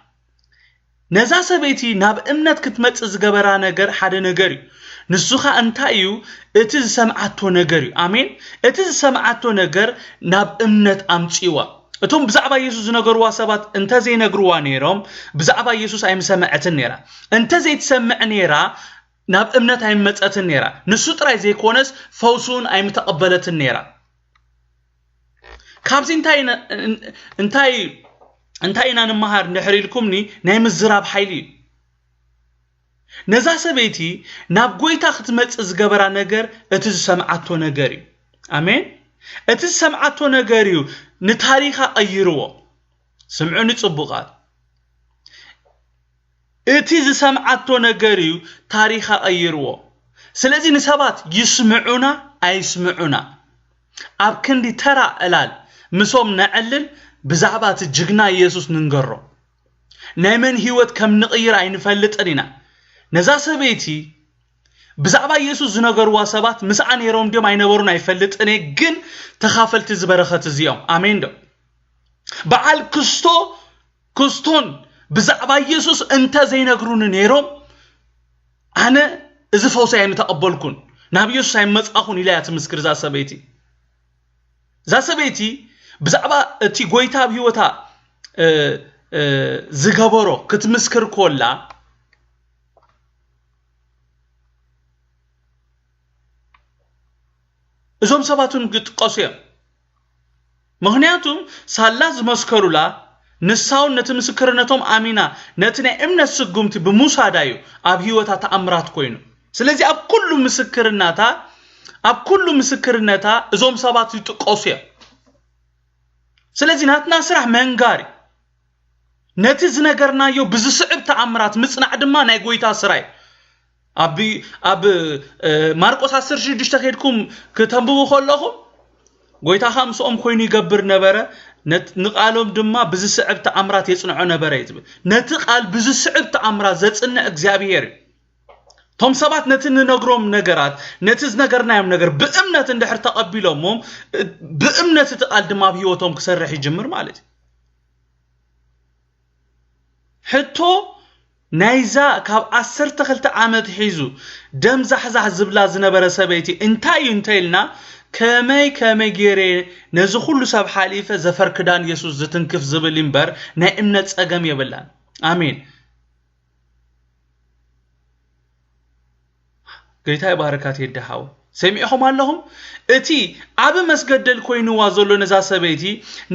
ነዛ ሰበይቲ ናብ እምነት ክትመጽእ ዝገበራ ነገር ሓደ ነገር እዩ። ንሱ ኸኣ እንታይ እዩ? እቲ ዝሰምዓቶ ነገር እዩ። ኣሜን። እቲ ዝሰምዓቶ ነገር ናብ እምነት ኣምጺዋ። እቶም ብዛዕባ ኢየሱስ ዝነገርዋ ሰባት እንተ ዘይነግርዋ ነይሮም፣ ብዛዕባ ኢየሱስ ኣይምሰመዐትን ነይራ። እንተ ዘይትሰምዕ ነይራ፣ ናብ እምነት ኣይመጸትን ነይራ። ንሱ ጥራይ ዘይኮነስ ፈውሱን ኣይምተቐበለትን ነይራ። ካብዚ እንታይ እንታይ እንታይ ኢና ንመሃር እንድሕር ኢልኩምኒ፣ ናይ ምዝራብ ሓይሊ እዩ። ነዛ ሰበይቲ ናብ ጎይታ ክትመጽእ ዝገበራ ነገር እቲ ዝሰምዓቶ ነገር እዩ። ኣሜን። እቲ ዝሰምዓቶ ነገር እዩ ንታሪኻ ቀይርዎ። ስምዑኒ ጽቡቓት። እቲ ዝሰምዓቶ ነገር እዩ ታሪኻ ቀይርዎ። ስለዚ ንሰባት ይስምዑና ኣይስምዑና፣ ኣብ ክንዲ ተራ ዕላል ምስኦም ነዕልል፣ ብዛዕባ እቲ ጅግና ኢየሱስ ንንገሮ። ናይ መን ህይወት ከም ንቕይር ኣይንፈልጥን ኢና። ነዛ ሰበይቲ ብዛዕባ ኢየሱስ ዝነገርዋ ሰባት ምስኣ ነይሮም ድዮም ኣይነበሩን ኣይፈልጥን እየ፣ ግን ተኻፈልቲ ዝበረኸት እዚኦም። ኣሜን ዶ? በዓል ክስቶ ክስቶን ብዛዕባ ኢየሱስ እንተ ዘይነግሩኒ ነይሮም፣ ኣነ እዚ ፈውሲ ኣይምተቐበልኩን፣ ናብ ኢየሱስ ኣይመጻኹን ኢላ እያ ትምስክር እዛ ሰበይቲ። እዛ ሰበይቲ ብዛዕባ እቲ ጎይታ ኣብ ህይወታ ዝገበሮ ክትምስክር ኮላ፣ እዞም ሰባት እውን ክጥቀሱ እዮም። ምክንያቱም ሳላ ዝመስከሩላ፣ ንሳ እውን ነቲ ምስክርነቶም ኣሚና ነቲ ናይ እምነት ስጉምቲ ብምውሳዳ እዩ ኣብ ህይወታ ተኣምራት ኮይኑ። ስለዚ ኣብ ኩሉ ምስክርናታ ኣብ ኩሉ ምስክርነታ እዞም ሰባት ይጥቀሱ እዮም። ስለዚ ናትና ስራሕ መንጋር እዩ። ነቲ ዝነገርናዮ ብዝስዕብ ተኣምራት ምጽናዕ ድማ ናይ ጎይታ ስራሕ እዩ። ኣብ ኣብ ማርቆስ ዓሰርተ ሽዱሽተ ከድኩም ክተንብቡ ከለኹም፣ ጎይታ ኸኣ ምስኦም ኮይኑ ይገብር ነበረ፣ ንቃሎም ድማ ብዝስዕብ ተኣምራት የጽንዖ ነበረ እዩ ዝብል። ነቲ ቃል ብዝስዕብ ተኣምራት ዘጽንዕ እግዚኣብሄር እዩ። እቶም ሰባት ነቲ ንነግሮም ነገራት፣ ነቲ ዝነገርናዮም ነገር ብእምነት እንድሕር ተቐቢሎሞም፣ ብእምነት እቲ ቃል ድማ ኣብ ህይወቶም ክሰርሕ ይጅምር ማለት እዩ። ሕቶ ናይዛ ካብ ዓሰርተ ክልተ ዓመት ሒዙ ደም ዛሕዛሕ ዝብላ ዝነበረ ሰበይቲ እንታይ እዩ እንተ ኢልና፣ ከመይ ከመይ ገይረ ነዚ ኩሉ ሰብ ሓሊፈ ዘፈር ክዳን ኢየሱስ ዝትንክፍ ዝብል እምበር ናይ እምነት ጸገም የብላን። ኣሜን። ጎይታ ይባርካ ቴዲ ሓው። ሰሚዕኹም ኣለኹም? እቲ ዓቢ መስገደል ኮይንዋ ዘሎ ነዛ ሰበይቲ፣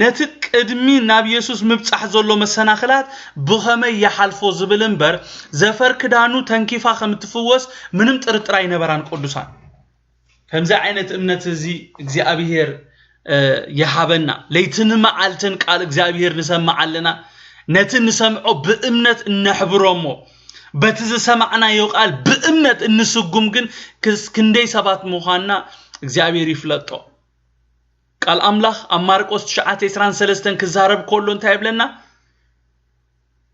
ነቲ ቅድሚ ናብ የሱስ ምብጻሕ ዘሎ መሰናኽላት ብኸመይ ይሓልፎ ዝብል እምበር፣ ዘፈር ክዳኑ ተንኪፋ ከም እትፍወስ ምንም ጥርጥር ኣይነበራን ቅዱሳን። ከምዚ ዓይነት እምነት እዚ እግዚኣብሄር ይሃበና። ለይትን መዓልትን ቃል እግዚኣብሄር ንሰምዕ ኣለና። ነቲ ንሰምዖ ብእምነት እነሕብሮ እሞ፣ በቲ ዝሰማዕናዮ ቃል ብእምነት እንስጉም ግን ክስ-፣ ክንደይ ሰባት ምዃንና እግዚኣብሄር ይፍለጦ። ቃል ኣምላኽ ኣብ ማርቆስ ትሽዓተ ዕስራን ሰለስተን ክዛረብ ከሎ እንታይ ይብለና?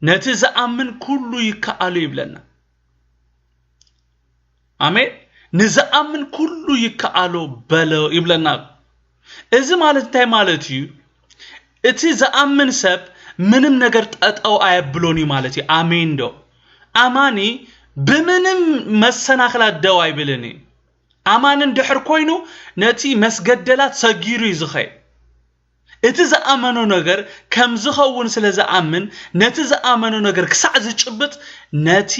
ነቲ ዝኣምን ኩሉ ይከኣሎ ይብለና። ኣሜን። ንዝኣምን ኩሉ ይከኣሎ በሎ ይብለና። እዚ ማለት እንታይ ማለት እዩ? እቲ ዝኣምን ሰብ ምንም ነገር ጠጠው ኣየብሎን እዩ ማለት እዩ። ኣሜን ዶ? ኣማኒ ብምንም መሰናኽላት ደው ኣይብልን እዩ። ኣማኒ እንድሕር ኮይኑ ነቲ መስገደላት ሰጊሩ እዩ ዝኸይድ። እቲ ዝኣመኖ ነገር ከም ዝኸውን ስለ ዝኣምን፣ ነቲ ዝኣመኖ ነገር ክሳዕ ዝጭብጥ፣ ነቲ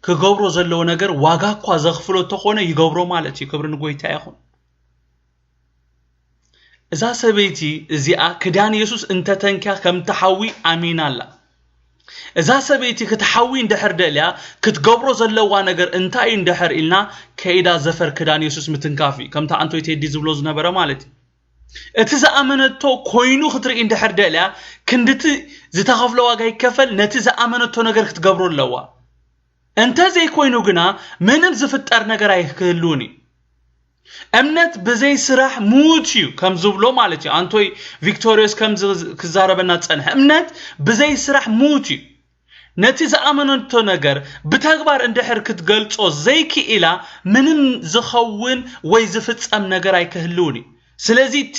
ክገብሮ ዘለዎ ነገር ዋጋ እኳ ዘኽፍሎ እንተኾነ ይገብሮ ማለት እዩ። ክብሪ ንጎይታ ይኹን። እዛ ሰበይቲ እዚኣ ክዳን የሱስ እንተተንክያ ከም ትሓዊ ኣሚና ኣላ። እዛ ሰበይቲ ክትሓዊ እንድሕር ደልያ ክትገብሮ ዘለዋ ነገር እንታይ እዩ እንድሕር ኢልና ከይዳ ዘፈር ክዳን የሱስ ምትንካፍ እዩ። ከምቲ ኣንቶይ ቴዲ ዝብሎ ዝነበረ ማለት እዩ። እቲ ዝኣመነቶ ኮይኑ ክትርኢ እንድሕር ደልያ ክንድቲ ዝተኸፍለ ዋጋ ይከፈል፣ ነቲ ዝኣመነቶ ነገር ክትገብሮ ኣለዋ። እንተ ዘይኮይኑ ግና ምንም ዝፍጠር ነገር ኣይክህልውን እዩ። እምነት ብዘይ ስራሕ ምዉት እዩ ከም ዝብሎ ማለት እዩ። ኣንቶይ ቪክቶሪዮስ ከም ዝ- ክዛረበና ዝጸንሐ እምነት ብዘይ ስራሕ ምዉት እዩ። ነቲ ዝኣመነቶ ነገር ብተግባር እንድሕር ክትገልጾ ዘይክኢላ ምንም ዝኸውን ወይ ዝፍጸም ነገር ኣይክህልውን እዩ። ስለዚ እቲ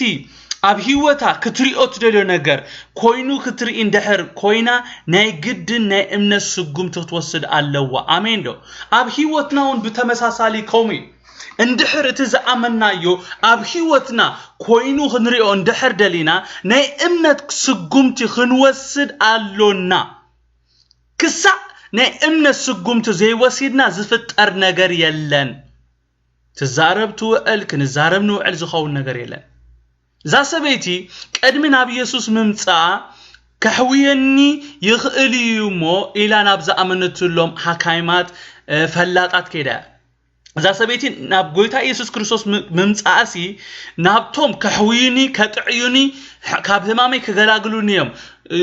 ኣብ ህይወታ ክትሪኦ ትደልዮ ነገር ኮይኑ ክትርኢ እንድሕር ኮይና ናይ ግድን ናይ እምነት ስጉምቲ ክትወስድ ኣለዋ። ኣሜን ዶ? ኣብ ህይወትና እውን ብተመሳሳሊ ከምኡ እዩ። እንድሕር እቲ ዝኣመናዮ ኣብ ህይወትና ኮይኑ ክንሪኦ እንድሕር ደሊና ናይ እምነት ስጉምቲ ክንወስድ ኣሎና። ክሳዕ ናይ እምነት ስጉምቲ ዘይወሲድና ዝፍጠር ነገር የለን። ትዛረብ ትውዕል፣ ክንዛረብ ንውዕል ዝኸውን ነገር የለን። እዛ ሰበይቲ ቅድሚ ናብ ኢየሱስ ምምጻኣ ከሕውየኒ ይኽእል እዩ እሞ ኢላ ናብ ዝኣመነትሎም ሓካይማት እ፣ ፈላጣት ከይዳ እያ። እዛ ሰበይቲ ናብ ጎይታ ኢየሱስ ክርስቶስ ም- ምምጻኣሲ ናብቶም ከሕውዩኒ ከጥዕዩኒ ሕ- ካብ ህማመይ ክገላግሉኒ እዮም እ፣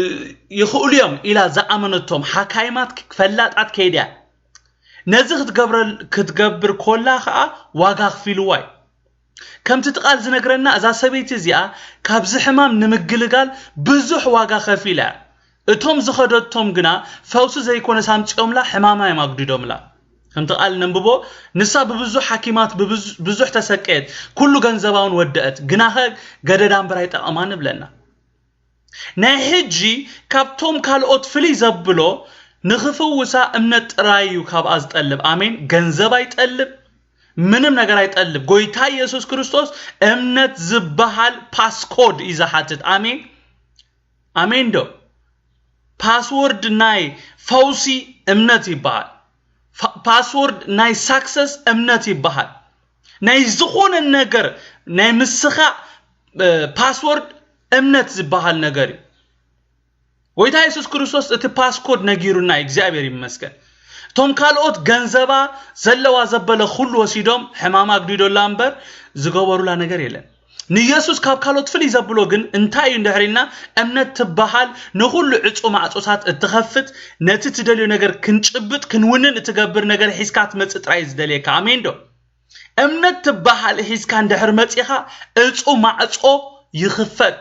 ይኽእሉ እዮም ኢላ ዝኣመነቶም ሓካይማት ፈላጣት ከይዳ እያ። ነዚ ክትገብረ- ክትገብር ኮላ ኸኣ ዋጋ ኣኽፊልዋ እዩ። ከምቲ እቲ ቃል ዝነግረና እዛ ሰበይቲ እዚኣ ካብዚ ሕማም ንምግልጋል ብዙሕ ዋጋ ከፊላ እያ። እቶም ዝኸደቶም ግና ፈውሲ ዘይኮነስ ኣምጺኦምላ ሕማማ እዮም ኣጉዲዶምላ። ከምቲ ቃል ነንብቦ ንሳ ብብዙሕ ሓኪማት ብብዙ- ብዙሕ ተሰቀየት፣ ኩሉ ገንዘባ እውን ወደአት፣ ግናኸ ገደዳ እምበር ኣይጠቐማን እብለና። ናይ ሕጂ ካብቶም ካልኦት ፍልይ ዘብሎ ንኽፍውሳ እምነት ጥራይ እዩ ካብኣ ዝጠልብ። ኣሜን። ገንዘብ ኣይጠልብ፣ ምንም ነገር ኣይጠልብ። ጎይታ ኢየሱስ ክርስቶስ እምነት ዝበሃል ፓስኮድ እዩ ዝሓትት። ኣሜን። ኣሜን ዶ? ፓስወርድ ናይ ፈውሲ እምነት ይበሃል። ፋ- ፓስወርድ ናይ ሳክሰስ እምነት ይበሃል። ናይ ዝኾነ ነገር ናይ ምስኻዕ እ፣ ፓስወርድ እምነት ዝበሃል ነገር እዩ። ጎይታ የሱስ ክርስቶስ እቲ ፓስኮድ ነጊሩና እዩ። እግዚኣብሔር ይመስገን። እቶም ካልኦት ገንዘባ ዘለዋ ዘበለ ኩሉ ወሲዶም ሕማማ ኣግዲዶላ እምበር ዝገበሩላ ነገር የለን። ንኢየሱስ ካብ ካልኦት ፍልይ ዘብሎ ግን እንታይ እዩ እንድሕር ኢልና፣ እምነት ትበሃል ንኹሉ ዕጹ ማዕጾታት እትኸፍት፣ ነቲ ትደልዮ ነገር ክንጭብጥ ክንውንን እትገብር ነገር ሒዝካ ትመጽእ ጥራይ እዩ ዝደልየካ። ኣሜን ዶ? እምነት ትበሃል ሒዝካ እንድሕር መጺኻ፣ ዕጹ ማዕጾ ይኽፈት።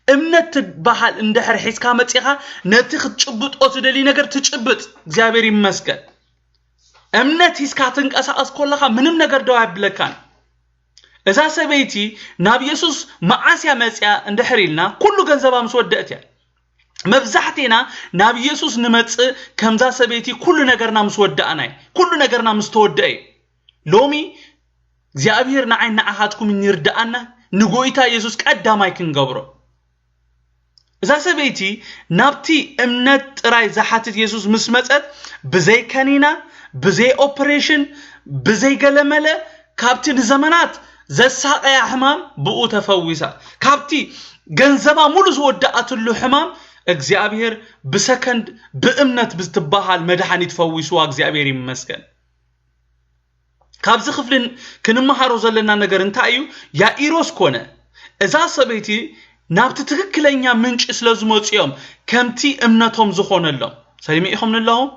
እምነት ትበሃል እንድሕር ሒዝካ መጺኻ፣ ነቲ ክትጭብጦ ትደሊ ነገር ትጭብጥ። እግዚኣብሔር ይመስገን። እምነት ሒዝካ ትንቀሳቐስ ኮለኻ ምንም ነገር ደው ኣይብለካን። እዛ ሰበይቲ ናብ የሱስ መዓስ እያ መጺኣ እንድሕር ኢልና፣ ኩሉ ገንዘባ ምስ ወደእት እያ። መብዛሕቴና ናብ የሱስ ንመጽእ ከምዛ ሰበይቲ ኩሉ ነገርና ምስ ወዳእና እዩ። ኩሉ ነገርና ምስ ተወደአ እዩ። ሎሚ እግዚኣብሔር ንዓይ ንዓኻትኩም ይርድኣና፣ ንጎይታ የሱስ ቀዳማይ ክንገብሮ። እዛ ሰበይቲ ናብቲ እምነት ጥራይ ዝሓትት የሱስ ምስ መጸት፣ ብዘይ ከኒና፣ ብዘይ ኦፕሬሽን፣ ብዘይ ገለመለ፣ ካብቲ ንዘመናት ዘሳቐያ ሕማም ብኡ ተፈዊሳ። ካብቲ ገንዘባ ሙሉ ዝወደኣትሉ ሕማም እግዚኣብሔር ብሰከንድ ብእምነት ብትበሃል መድሓኒት ፈዊስዋ። እግዚኣብሔር ይመስገን። ካብዚ ክፍሊ ክንመሃሮ ዘለና ነገር እንታይ እዩ? ያኢሮስ ኮነ እዛ ሰበይቲ ናብቲ ትክክለኛ ምንጪ ስለ ዝመጹ እዮም ከምቲ እምነቶም ዝኾነሎም። ሰሚዕኹም ኣለኹም?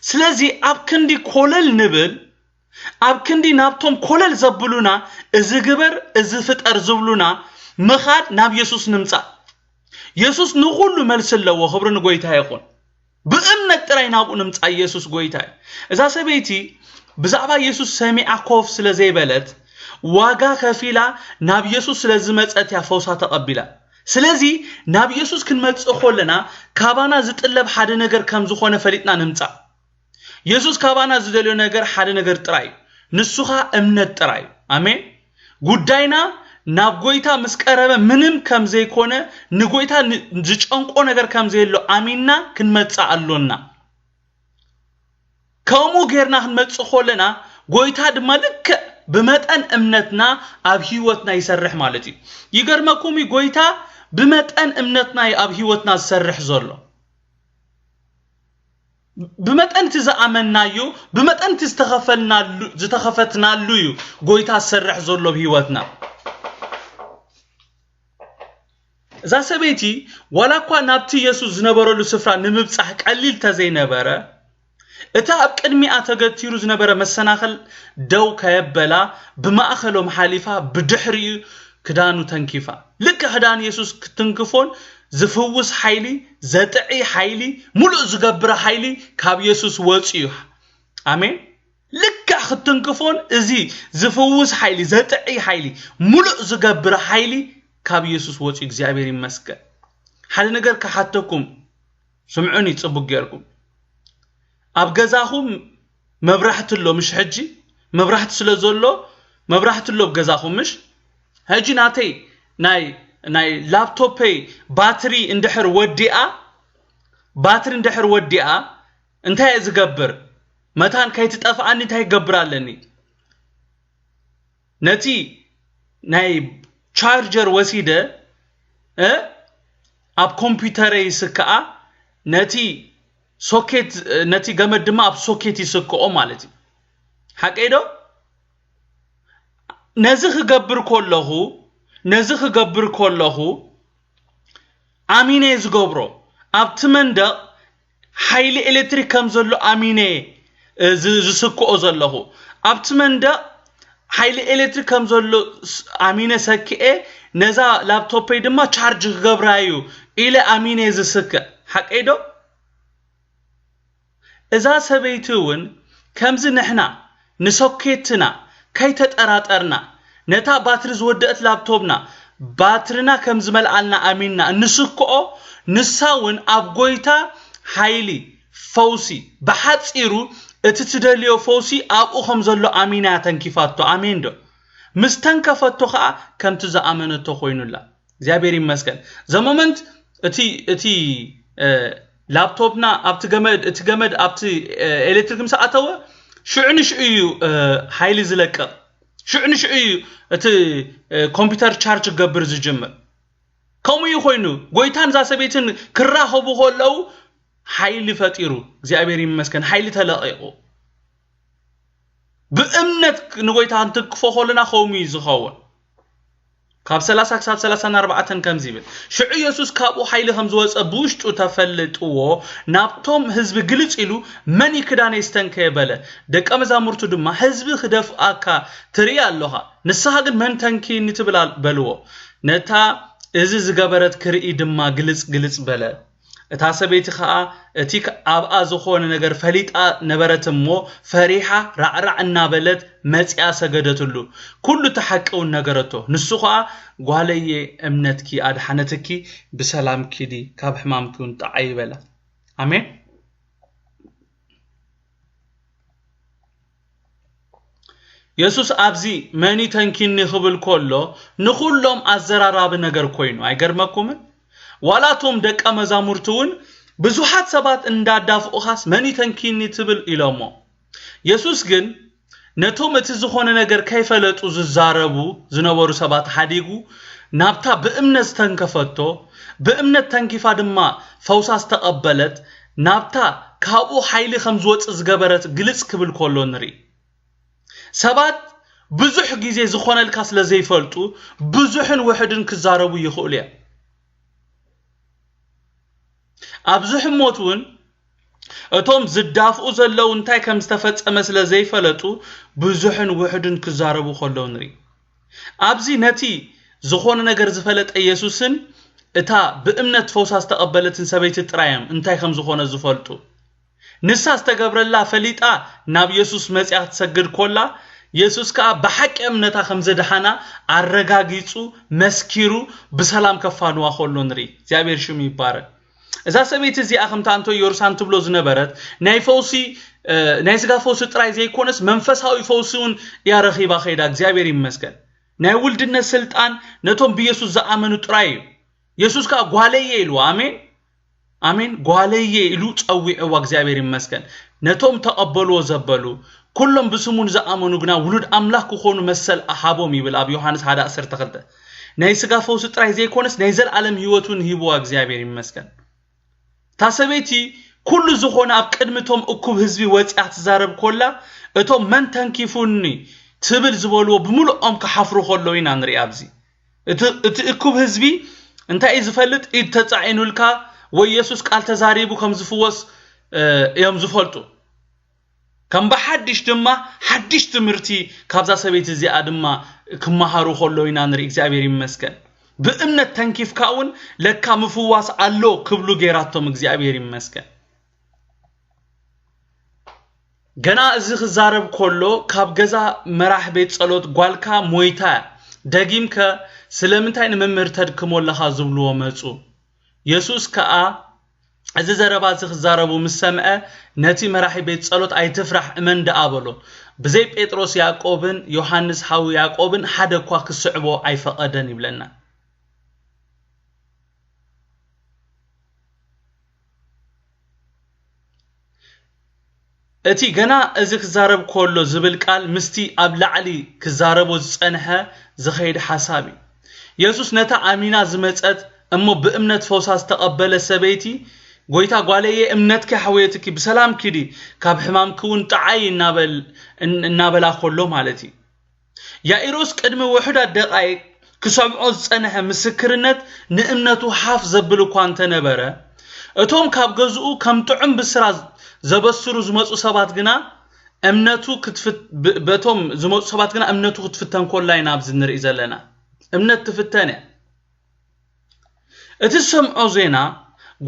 ስለዚ ኣብ ክንዲ ኮለል ንብል፣ ኣብ ክንዲ ናብቶም ኮለል ዘብሉና፣ እዚ ግበር፣ እዚ ፍጠር ዝብሉና ምኻድ ናብ የሱስ ንምጻእ። የሱስ ንኹሉ መልሲ ኣለዎ። ክብሪ ንጎይታ ይኹን። ብእምነት ጥራይ ናብኡ ንምጻእ የሱስ ጎይታ እዩ። እዛ ሰበይቲ ብዛዕባ የሱስ ሰሚዓ ኮፍ ስለ ዘይበለት፣ ዋጋ ከፊላ ናብ የሱስ ስለ ዝመጸት እያ ፈውሳ ተቐቢላ። ስለዚ ናብ የሱስ ክንመጽእ ከለና ካባና ዝጥለብ ሓደ ነገር ከም ዝኾነ ፈሊጥና ንምጻእ። የሱስ ካባና ዝደልዮ ነገር ሓደ ነገር ጥራይ እዩ። ንሱ ኸኣ እምነት ጥራይ እዩ። ኣሜን። ጉዳይና ናብ ጎይታ ምስ ቀረበ ምንም ከም ዘይኮነ፣ ንጎይታ ን- ዝጨንቆ ነገር ከም ዘየሎ ኣሚንና ክንመጽእ ኣሎና። ከምኡ ጌርና ክንመጽእ ከለና፣ ጎይታ ድማ ልክዕ ብመጠን እምነትና ኣብ ህይወትና ይሰርሕ ማለት እዩ። ይገርመኩም እዩ፣ ጎይታ ብመጠን እምነትና እዩ ኣብ ህይወትና ዝሰርሕ ዘሎ። ብመጠን እቲ ዝኣመንናዮ፣ ብመጠን እቲ ዝተኸፈልናሉ ዝተኸፈትናሉ እዩ ጎይታ ዝሰርሕ ዘሎ ብህይወትና። እዛ ሰበይቲ ዋላ እኳ ናብቲ የሱስ ዝነበረሉ ስፍራ ንምብጻሕ ቀሊል ተዘይነበረ፣ እቲ ኣብ ቅድሚኣ ተገቲሩ ዝነበረ መሰናኽል ደው ከየበላ ብማእኸሎም ሓሊፋ ብድሕሪኡ ክዳኑ ተንኪፋ። ልክዕ ክዳን የሱስ ክትንክፎን ዝፍውስ ሓይሊ፣ ዘጥዒ ሓይሊ፣ ሙሉእ ዝገብር ሓይሊ ካብ የሱስ ወፂኡ። ኣሜን። ልክዕ ክትንክፎን እዚ ዝፍውስ ሓይሊ፣ ዘጥዒ ሓይሊ፣ ሙሉእ ዝገብር ሓይሊ ካብ የሱስ ወፂኡ። እግዚኣብሔር ይመስገን። ሓደ ነገር ክሓተኩም፣ ስምዑኒ ፅቡቅ ጌርኩም። ኣብ ገዛኹም መብራህቲ ኣሎ ምሽ? ሕጂ መብራህቲ ስለ ዘሎ፣ መብራህቲ ኣሎ ኣብ ገዛኹም ምሽ? ሕጂ ናተይ ናይ ናይ ላፕቶፐይ ባትሪ እንድሕር ወዲኣ፣ ባትሪ እንድሕር ወዲኣ እንታይ እየ ዝገብር? መታን ከይትጠፍኣኒ እንታይ ክገብር ኣለኒ? ነቲ ናይ ቻርጀር ወሲደ፣ እ፣ ኣብ ኮምፒውተረይ ይስክኣ፣ ነቲ ሶኬት፣ ነቲ ገመድ ድማ ኣብ ሶኬት ይስክኦ ማለት እዩ። ሓቀይ ዶ? ነዚ ክገብር ከለኹ፣ ነዚ ክገብር ከለኹ ኣሚነ እየ ዝገብሮ። ኣብቲ መንደቕ ሓይሊ ኤሌክትሪክ ከም ዘሎ ኣሚነ እየ፣ እ፣ ዝ-፣ ዝስክኦ ዘለኹ። ኣብቲ መንደቕ ሓይሊ ኤሌክትሪክ ከም ዘሎ ስ-፣ ኣሚነ ሰክኤ፣ ነዛ ላፕቶፐይ ድማ ቻርጅ ክገብራ እዩ ኢለ ኣሚነ እየ ዝስክእ። ሓቀይ ዶ? እዛ ሰበይቲ እውን ከምዚ ንሕና ንሶኬትና ከይተጠራጠርና፣ ነታ ባትሪ ዝወደአት ላፕቶፕና ባትሪና ከም ዝመልኣልና ኣሚንና እንስክኦ፣ ንሳ እውን ኣብ ጎይታ ሓይሊ፣ ፈውሲ፣ ብሓጺሩ እቲ ትደልዮ ፈውሲ ኣብኡ ከም ዘሎ ኣሚና እያ ተንኪፋቶ። ኣሜን ዶ? ምስ ተንከፈቶ ኸኣ ከምቲ ዝኣመነቶ ኮይኑላ። እግዚኣብሔር ይመስገን። ዘ ሞመንት እቲ እቲ እ፣ ላፕቶፕና ኣብቲ ገመድ፣ እቲ ገመድ ኣብቲ፣ እ፣ ኤሌክትሪክ ምስ ኣተወ፣ ሽዑ ንሽዑ እዩ፣ እ፣ ሓይሊ ዝለቅቕ። ሽዑ ንሽዑ እዩ እቲ፣ እ፣ ኮምፒውተር ቻርጅ ክገብር ዝጅምር። ከምኡ እዩ ኮይኑ። ጎይታን እዛ ሰበይትን ክራኸቡ ከለዉ ሓይሊ ፈጢሩ። እግዚኣብሔር ይመስገን፣ ሓይሊ ተለቒቑ። ብእምነት ንጎይታ ክንትንክፎ ከለና ከምኡ እዩ ዝኸውን። ካብ ሰላሳ ክሳብ ሰላሳን ኣርባዕተን ከምዚ ይብል፣ ሽዑ የሱስ ካብኡ ሓይሊ ከም ዝወጸ ብውሽጡ ተፈልጥዎ፣ ናብቶም ህዝቢ ግልጽ ኢሉ፣ "መን እዩ ክዳነይ ዝተንከየ?" በለ። ደቀ መዛሙርቱ ድማ፣ "ህዝቢ ክደፍኣካ ትርኢ ኣሎኻ፣ ንስኻ ግን መን ተንክይኒ ትብል?" ኣል-፣ በልዎ። ነታ እዚ ዝገበረት ክርኢ ድማ ግልጽ ግልጽ በለ። እታ ሰበይቲ ኸኣ እቲ ክ-፣ ኣብኣ ዝኾነ ነገር ፈሊጣ ነበረት እሞ፣ ፈሪሓ ራዕራዕ እናበለት መጺኣ ሰገደትሉ። ኩሉ እቲ ሓቂ እውን ነገረቶ። ንሱ ኸኣ፣ "ጓለየ፣ እምነትኪ ኣድሓነትኪ፣ ብሰላም ኪዲ፣ ካብ ሕማምኪ እውን ጠዓዪ" በላ። ኣሜን። የሱስ ኣብዚ መን እዩ ተንኪኒ ክብል ከሎ፣ ንኹሎም ኣዘራራቢ ነገር ኮይኑ። ኣይገርመኩምን? ዋላ እቶም ደቀ መዛሙርቱ እውን ብዙሓት ሰባት እንዳዳፍኡኻስ መን እዩ ተንኪኒ ትብል ኢሎሞ። የሱስ ግን ነቶም እቲ ዝኾነ ነገር ከይፈለጡ ዝዛረቡ ዝነበሩ ሰባት ሓዲጉ፣ ናብታ ብእምነት ዝተንከፈቶ፣ ብእምነት ተንኪፋ ድማ ፈውሳ ዝተቐበለት፣ ናብታ ካብኡ ሓይሊ ከም ዝወጽእ ዝገበረት ግልጽ ክብል ከሎ ንርኢ። ሰባት ብዙሕ ግዜ ዝኾነልካ ስለ ዘይፈልጡ፣ ብዙሕን ውሕድን ክዛረቡ ይኽእሉ እዮም። ኣብዚ ህሞት እውን እቶም ዝዳፍኡ ዘለዉ እንታይ ከም ዝተፈጸመ ስለ ዘይፈለጡ፣ ብዙሕን ውሕድን ክዛረቡ ከለዉ ንርኢ። ኣብዚ ነቲ ዝኾነ ነገር ዝፈለጠ የሱስን እታ ብእምነት ፈውሳ ዝተቐበለትን ሰበይቲ ጥራይ እዮም እንታይ ከም ዝኾነ ዝፈልጡ። ንሳ ዝተገብረላ ፈሊጣ ናብ የሱስ መጺኣ ክትሰግድ ኮላ፣ የሱስ ከኣ ብሓቂ እምነታ ከም ዘድሓና ኣረጋጊጹ፣ መስኪሩ፣ ብሰላም ከፋንዋ ከሎ ንርኢ። እግዚኣብሔር ሽሙ ይባረክ። እዛ ሰበይቲ እዚኣ ከምታ ኣንቶ ኢየሩሳን ትብሎ ዝነበረት ናይ ፈውሲ፣ እ፣ ናይ ስጋ ፈውሲ ጥራይ ዘይኮነስ መንፈሳዊ ፈውሲ እውን እያ ረኺባ ከይዳ። እግዚኣብሔር ይመስገን። ናይ ውልድነት ስልጣን ነቶም ብየሱስ ዝኣመኑ ጥራይ እዩ። የሱስ ከኣ ጓለየ ኢልዎ። ኣሜን፣ ኣሜን። ጓለየ ኢሉ ጸዊዕዎ። እግዚኣብሔር ይመስገን። ነቶም ተቐበልዎ ዘበሉ፣ ኩሎም ብስሙ ንዝኣመኑ ግና ውሉድ ኣምላኽ ክኾኑ መሰል ኣሃቦም ይብል ኣብ ዮሃንስ ሓደ ዓሰርተ ክልተ። ናይ ስጋ ፈውሲ ጥራይ ዘይኮነስ ናይ ዘለኣለም ህይወት እውን ሂብዋ። እግዚኣብሔር ይመስገን። እታ ሰበይቲ ኩሉ ዝኾነ ኣብ ቅድሚ እቶም እኩብ ህዝቢ ወፂኣ ትዛረብ ኮላ፣ እቶም መን ተንኪፉኒ ትብል ዝበልዎ ብምልኦም ክሓፍሩ ከለዉ ኢና ንርኢ። ኣብዚ እቲ እቲ እኩብ ህዝቢ እንታይ እዩ ዝፈልጥ? ኢድ ተፃዒኑልካ ወይ የሱስ ቃል ተዛሪቡ ከም ዝፍወስ እዮም ዝፈልጡ። ከም ብሓድሽ ድማ ሓድሽ ትምህርቲ ካብዛ ሰበይቲ እዚኣ ድማ ክመሃሩ ከለዉ ኢና ንርኢ። እግዚኣብሔር ይመስገን። ብእምነት ተንኪፍካ እውን ለካ ምፍዋስ ኣሎ ክብሉ ገይራቶም። እግዚኣብሔር ይመስገን። ገና እዚ ክዛረብ ከሎ ካብ ገዛ መራሕ ቤት ጸሎት ጓልካ ሞይታ፣ ደጊምከ ስለምንታይ ንመምህር ተድክሞ ኣለኻ ዝብልዎ መጹ። የሱስ ከኣ እዚ ዘረባ እዚ ክዛረቡ ምስ ሰምዐ ነቲ መራሒ ቤት ጸሎት ኣይትፍራሕ እመን ደኣ በሎ። ብዘይ ጴጥሮስ ያዕቆብን ዮሃንስ ሓው ያዕቆብን ሓደ እኳ ክስዕቦ ኣይፈቐደን ይብለና። እቲ ገና እዚ ክዛረብ ከሎ ዝብል ቃል ምስቲ ኣብ ላዕሊ ክዛረቦ ዝጸንሐ ዝኸይድ ሓሳብ እዩ። የሱስ ነታ ኣሚና ዝመጸት እሞ ብእምነት ፈውሳ ዝተቐበለ ሰበይቲ፣ ጎይታ ጓለየ እምነትኪ ሓወየትኪ ብሰላም ኪዲ፣ ካብ ሕማምኪ እውን ጠዓይ እናበል እናበላ ከሎ ማለት እዩ። ያኢሮስ ቅድሚ ውሑዳት ደቓይቕ ክሰምዖ ዝጸንሐ ምስክርነት ንእምነቱ ሓፍ ዘብል እኳ እንተነበረ፣ እቶም ካብ ገዝኡ ከም ጥዑም ብስራት ዘበስሩ ዝመጹ ሰባት ግና እምነቱ ክትፍት በቶም ዝመጹ ሰባት ግና እምነቱ ክትፍተን ኮላ ኢና ኣብዚ ንርኢ ዘለና። እምነት ትፍተን እያ። እቲ ዝሰምዖ ዜና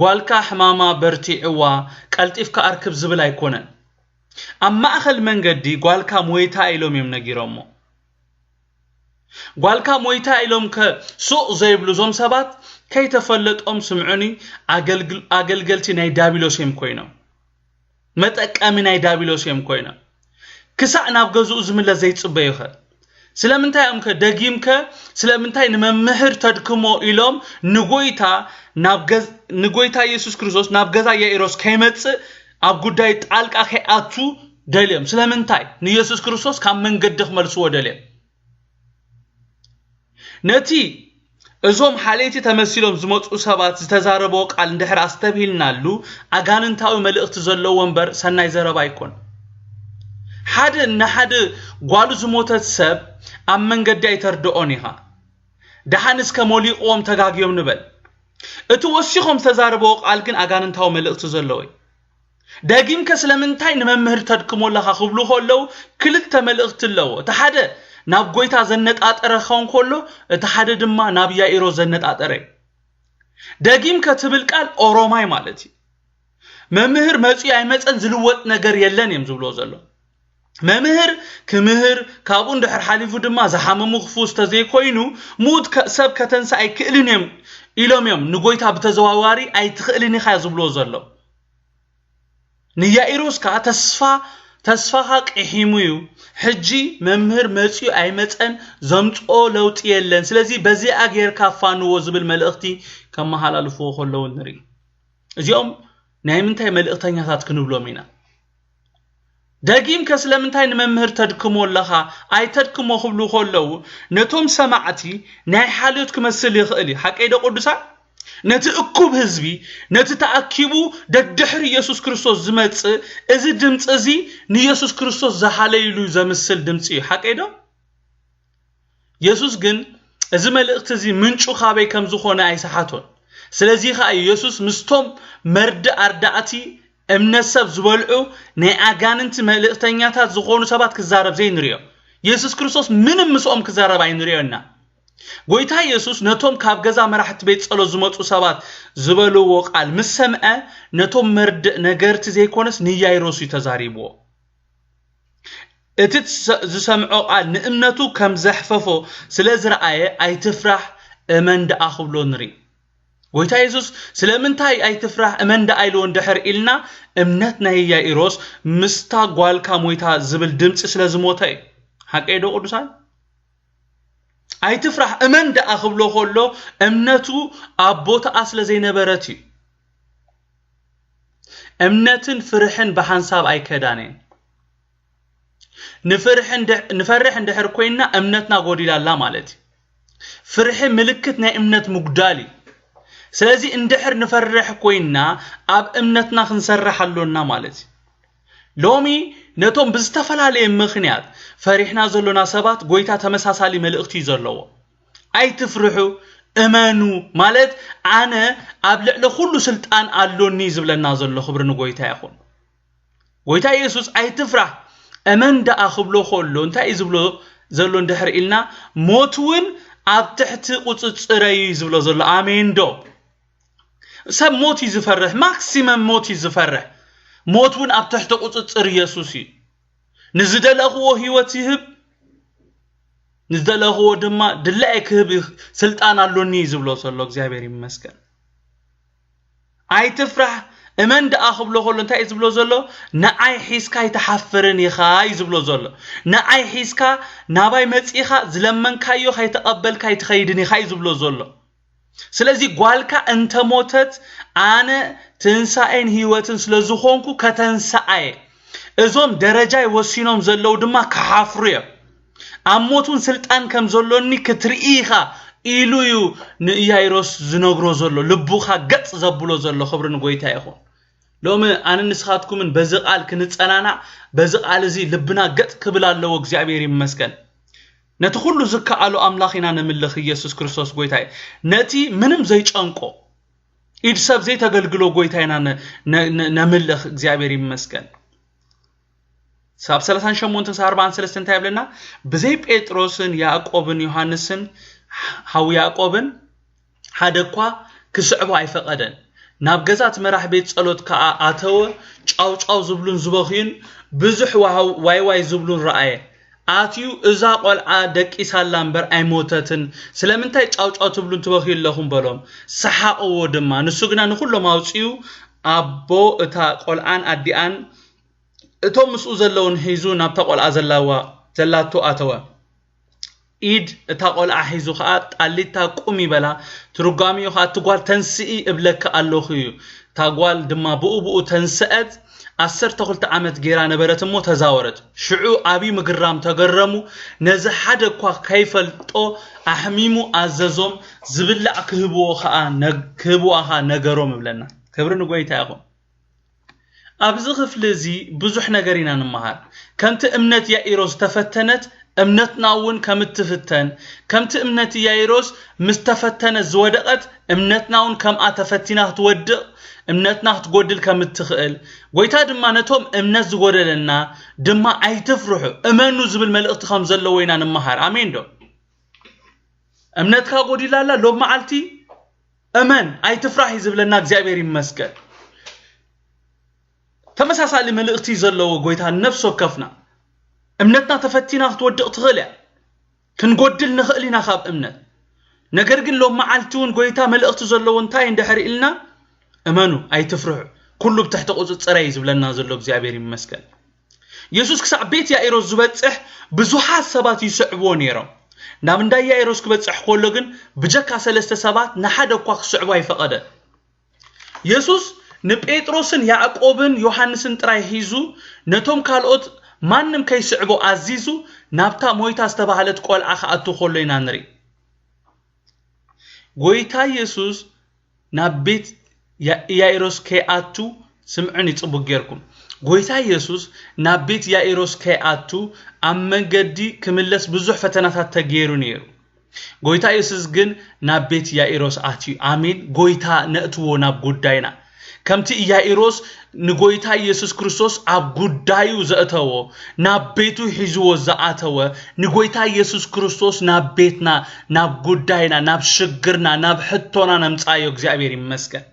ጓልካ ሕማማ በርቲዕዋ ቀልጢፍካ ኣርክብ ዝብል ኣይኮነን። ኣብ ማእኸል መንገዲ ጓልካ ሞይታ ኢሎም እዮም ነጊሮሞ። ጓልካ ሞይታ ኢሎም ከ ሱቕ ዘይብሉ እዞም ሰባት ከይተፈለጦም ስምዑኒ ኣገልግል- ኣገልገልቲ ናይ ዳቢሎስ እዮም ኮይኖም። መጠቀሚ ናይ ዳቢሎስ እዮም ኮይኖም። ክሳዕ ናብ ገዝኡ ዝምለስ ዘይጽበዩ ኸ ስለምንታይ እዮም ከ ደጊም ከ ስለምንታይ ንመምህር ተድክሞ ኢሎም ንጎይታ ናብ ገዝ- ንጎይታ ኢየሱስ ክርስቶስ ናብ ገዛ ያኢሮስ ከይመጽእ ኣብ ጉዳይ ጣልቃ ከይኣቱ ደልዮም? ስለምንታይ ንኢየሱስ ክርስቶስ ካብ መንገዲ ክመልስዎ ደልዮም? ነቲ እዞም ሓለይቲ ተመሲሎም ዝመጹ ሰባት ዝተዛረብዎ ቃል እንድሕር ኣስተብሂልናሉ ኣጋንንታዊ መልእኽቲ ዘለዎ እምበር ሰናይ ዘረባ ኣይኮን። ሓደ ንሓደ ጓሉ ዝሞተት ሰብ ኣብ መንገዲ ኣይተርድኦን ኢኻ። ደሓን እስከ ሞሊቕዎም ተጋግዮም ንበል። እቲ ወሲኾም ዝተዛረብዎ ቃል ግን ኣጋንንታዊ መልእኽቲ ዘለዎ እዩ። ደጊምከ ስለምንታይ ንመምህር ተድክሞ ኣለኻ ክብሉ ከለዉ ክልተ መልእኽቲ ኣለዎ። እቲ ሓደ ናብ ጎይታ ዘነጣጠረ ክኸውን ከሎ እቲ ሓደ ድማ ናብ ያኢሮ ዘነጣጠረ እዩ። ደጊምከ ትብል ቃል ኦሮማይ ማለት እዩ። መምህር መፅኡ ኣይመፀን ዝልወጥ ነገር የለን እዮም ዝብልዎ ዘሎ። መምህር ክምህር ካብኡ እንድሕር ሓሊፉ ድማ ዝሓመሙ ክፍውስ ተዘይኮይኑ ምኡት ከ- ሰብ ከተንሳ ኣይክእልን እዮም ኢሎም እዮም ንጎይታ ብተዘዋዋሪ ኣይትኽእልን ኢኻ ዝብልዎ ዘሎ። ንያኢሮስ ከዓ ተስፋ ተስፋኻ ቅሒሙ እዩ። ሕጂ መምህር መፅኡ ኣይመፀን ዘምፅኦ ለውጢ የለን፣ ስለዚ በዚኣ ጌርካ ፋንዎ ዝብል መልእኽቲ ከመሃላልፍዎ ከለዉ ንርኢ። እዚኦም ናይ ምንታይ መልእኽተኛታት ክንብሎም ኢና? ደጊምከ ስለምንታይ ንመምህር ተድክሞ ኣለኻ? ኣይተድክሞ ክብሉ ከለዉ ነቶም ሰማዕቲ ናይ ሓልዮት ክመስል ይኽእል እዩ። ሓቀይ ዶ ቅዱሳን? ነቲ እኩብ ህዝቢ፣ ነቲ ተኣኪቡ ደድሕሪ ኢየሱስ ክርስቶስ ዝመጽእ እዚ ድምፂ እዚ ንኢየሱስ ክርስቶስ ዝሃለይሉ ዘምስል ድምፂ እዩ። ሓቀይ ዶ? የሱስ ግን እዚ መልእኽቲ እዚ ምንጩ ካበይ ከም ዝኾነ ኣይሰሓቶን። ስለዚ ኸኣ እዩ የሱስ ምስቶም መርዲ ኣርዳእቲ እምነት ሰብ ዝበልዑ ናይ ኣጋንንቲ መልእኽተኛታት ዝኾኑ ሰባት ክዛረብ ዘይንሪኦ። የሱስ ክርስቶስ ምንም ምስኦም ክዛረብ ኣይንሪኦ ኢና። ጎይታ የሱስ ነቶም ካብ ገዛ መራሕቲ ቤት ጸሎት ዝመጹ ሰባት ዝበልዎ ቃል ምስ ሰምዐ ነቶም መርድእ ነገርቲ ዘይኮነስ ንያይሮስ እዩ ተዛሪብዎ። እቲ ዝሰምዖ ቃል ንእምነቱ ከም ዘሕፈፎ ስለ ዝረኣየ ኣይትፍራሕ እመን ደኣ ክብሎ ንርኢ። ጎይታ የሱስ ስለምንታይ ኣይትፍራሕ እመን ደኣ ኢልዎ እንድሕር ኢልና እምነት ናይ ያኢሮስ ምስታ ጓልካ ሞይታ ዝብል ድምፂ ስለ ዝሞተ እዩ። ሓቀይ ዶ ቅዱሳን? ኣይትፍራሕ፣ እመን ደኣ ክብሎ ከሎ እምነቱ ኣብ ቦታኣ ስለ ዘይነበረት እዩ። እምነትን ፍርሕን ብሓንሳብ ኣይከዳን እየን። ንፍርሒ እንድሕር ኮይንና እምነትና ጎዲላ ኣላ ማለት እዩ። ፍርሒ ምልክት ናይ እምነት ምጉዳል እዩ። ስለዚ እንድሕር ንፈርሕ ኮይንና ኣብ እምነትና ክንሰርሕ ኣሎና ማለት እዩ። ሎሚ ነቶም ብዝተፈላለየ ምኽንያት ፈሪሕና ዘሎና ሰባት ጎይታ ተመሳሳሊ መልእኽቲ እዩ ዘለዎ። ኣይትፍርሑ፣ እመኑ ማለት ኣነ ኣብ ልዕሊ ኩሉ ስልጣን ኣሎኒ ዝብለና ዘሎ። ክብሪ ንጎይታ ይኹን። ጎይታ ኢየሱስ ኣይትፍራሕ እመን ደኣ ክብሎ ከሎ እንታይ እዩ ዝብሎ ዘሎ እንድሕር ኢልና፣ ሞት እውን ኣብ ትሕቲ ቁፅፅረይ እዩ ዝብሎ ዘሎ። ኣሜን ዶ? ሰብ ሞት እዩ ዝፈርሕ፣ ማክሲመም ሞት እዩ ዝፈርሕ። ሞት እውን ኣብ ትሕቲ ቁፅፅር ኢየሱስ እዩ። ንዝደለኽዎ ህይወት ይህብ፣ ንዝደለኽዎ ድማ ድላየ ክህብ ስልጣን ኣሎኒ እዩ ዝብሎ ዘሎ። እግዚኣብሔር ይመስገን። ኣይትፍራሕ እመን ደኣ ክብሎ ከሎ እንታይ እዩ ዝብሎ ዘሎ? ንዓይ ሒዝካ ኣይትሓፍርን ኢኻ እዩ ዝብሎ ዘሎ። ንዓይ ሒዝካ ናባይ መጺኻ ዝለመንካዮ ከይተቐበልካ ኣይትኸይድን ኢኻ እዩ ዝብሎ ዘሎ። ስለዚ ጓልካ እንተሞተት ኣነ ትንሳኤን ህይወትን ስለ ዝኾንኩ ከተንስኣየ። እዞም ደረጃይ ወሲኖም ዘለዉ ድማ ክሓፍሩ እዮም። ኣብ ሞት እውን ስልጣን ከም ዘሎኒ ክትርኢ ኢኻ ኢሉ እዩ ንኢያይሮስ ዝነግሮ ዘሎ፣ ልቡኻ ገጽ ዘብሎ ዘሎ። ክብሪ ንጎይታ ይኹን። ሎሚ ኣነ ንስኻትኩምን በዚ ቃል ክንጸናናዕ በዚ ቃል እዚ ልብና ገጽ ክብል ኣለዎ። እግዚኣብሔር ይመስገን። ነቲ ኩሉ ዝከኣሎ ኣምላኽ ኢና ነምልኽ። ኢየሱስ ክርስቶስ ጎይታ እዩ። ነቲ ምንም ዘይጨንቆ ኢድ ሰብ ዘይተገልግሎ ጎይታ ኢና ነምልኽ። እግዚኣብሔር ይመስገን። ሳብ ሰላሳን ሸሞንተን ሳብ ኣርባዓን ሰለስተ እንታይ ይብለና? ብዘይ ጴጥሮስን ያዕቆብን ዮሃንስን ሓው ያዕቆብን ሓደ እኳ ክስዕቦ ኣይፈቐደን። ናብ ገዛ እቲ መራሕ ቤት ጸሎት ከኣ ኣተወ። ጫው ጫው ዝብሉን ዝበኽዩን ብዙሕ ዋይ ዋይ ዝብሉን ረኣየ። ኣትዩ እዛ ቆልዓ ደቂሳ ኣላ እምበር ኣይሞተትን፣ ስለምንታይ ጫውጫው ትብሉን ትበኽዩ ኣለኹም በሎም። ሰሓቕዎ ድማ። ንሱ ግና ንኹሎም ኣውጺኡ ኣቦ እታ ቆልዓን ኣዲኣን እቶም ምስኡ ዘለውን ሒዙ ናብታ ቆልዓ ዘላዋ ዘላቶ ኣተወ። ኢድ እታ ቆልዓ ሒዙ ኸኣ ጣሊታ ቁሚ በላ። ትርጓሚኡ ኸኣ እቲ ጓል ተንስኢ እብለኪ ኣለኹ እዩ። እታ ጓል ድማ ብኡ ብኡ ተንስአት። ዓሰርተ ክልተ ዓመት ጌራ ነበረት እሞ ተዛወረት። ሽዑ ዓብዪ ምግራም ተገረሙ። ነዚ ሓደ እኳ ከይፈልጦ ኣሕሚሙ ኣዘዞም። ዝብላዕ ክህብዎ ኸኣ ክህብዋ ኸኣ ነገሮም እብለና። ክብሪ ንጎይታ ይኹን። ኣብዚ ክፍሊ እዚ ብዙሕ ነገር ኢና ንመሃር። ከምቲ እምነት ያኢሮስ ዝተፈተነት እምነትና እውን ከም እትፍተን፣ ከምቲ እምነት ያኢሮስ ምስ ተፈተነት ዝወደቐት እምነትና እውን ከምኣ ተፈቲና ክትወድቕ፣ እምነትና ክትጎድል ከም እትኽእል፣ ጎይታ ድማ ነቶም እምነት ዝጎደለና ድማ ኣይትፍርሑ እመኑ ዝብል መልእኽቲ ከም ዘለዎ ኢና ንመሃር። ኣሜን ዶ? እምነትካ ጎዲላ ኣላ ሎም መዓልቲ እመን ኣይትፍራሕ እዩ ዝብለና እግዚኣብሔር ይመስገን። ተመሳሳሊ መልእኽቲ ዘለዎ ጎይታ ነፍሲ ወከፍና እምነትና ተፈቲና ክትወድቕ ትኽእል እያ። ክንጎድል ንኽእል ኢና ካብ እምነት። ነገር ግን ሎም መዓልቲ እውን ጎይታ መልእኽቲ ዘለዎ እንታይ እንድሕር ኢልና እመኑ ኣይትፍርሑ ኩሉ ብትሕቲ ቁፅፅረይ ዝብለና ዘሎ እግዚኣብሔር ይመስገን። የሱስ ክሳዕ ቤት ያኢሮስ ዝበጽሕ ብዙሓት ሰባት ይስዕብዎ ነይሮም። ናብ እንዳ ያኢሮስ ክበጽሕ ከሎ ግን ብጀካ ሰለስተ ሰባት ንሓደ እኳ ክስዕቦ ኣይፈቐደን። የሱስ ንጴጥሮስን ያዕቆብን ዮሃንስን ጥራይ ሒዙ ነቶም ካልኦት ማንም ከይስዕቦ ኣዚዙ ናብታ ሞይታ ዝተባህለት ቆልዓ ክኣቱ ከሎ ኢና ንርኢ። ጎይታ የሱስ ናብ ቤት ያኢሮስ ከይኣቱ ስምዑኒ ጽቡቅ ጌርኩም። ጎይታ የሱስ ናብ ቤት ያኢሮስ ከይኣቱ ኣብ መንገዲ ክምለስ ብዙሕ ፈተናታት ተገይሩ ነይሩ። ጎይታ የሱስ ግን ናብ ቤት ያኢሮስ ኣትዩ። ኣሜን። ጎይታ ነእትዎ ናብ ጉዳይና። ከምቲ ኢያኢሮስ ንጎይታ ኢየሱስ ክርስቶስ ኣብ ጉዳዩ ዘእተዎ፣ ናብ ቤቱ ሒዝዎ ዝኣተወ፣ ንጎይታ ኢየሱስ ክርስቶስ ናብ ቤትና፣ ናብ ጉዳይና፣ ናብ ሽግርና፣ ናብ ሕቶና ነምጻዮ እግዚኣብሔር ይመስገን።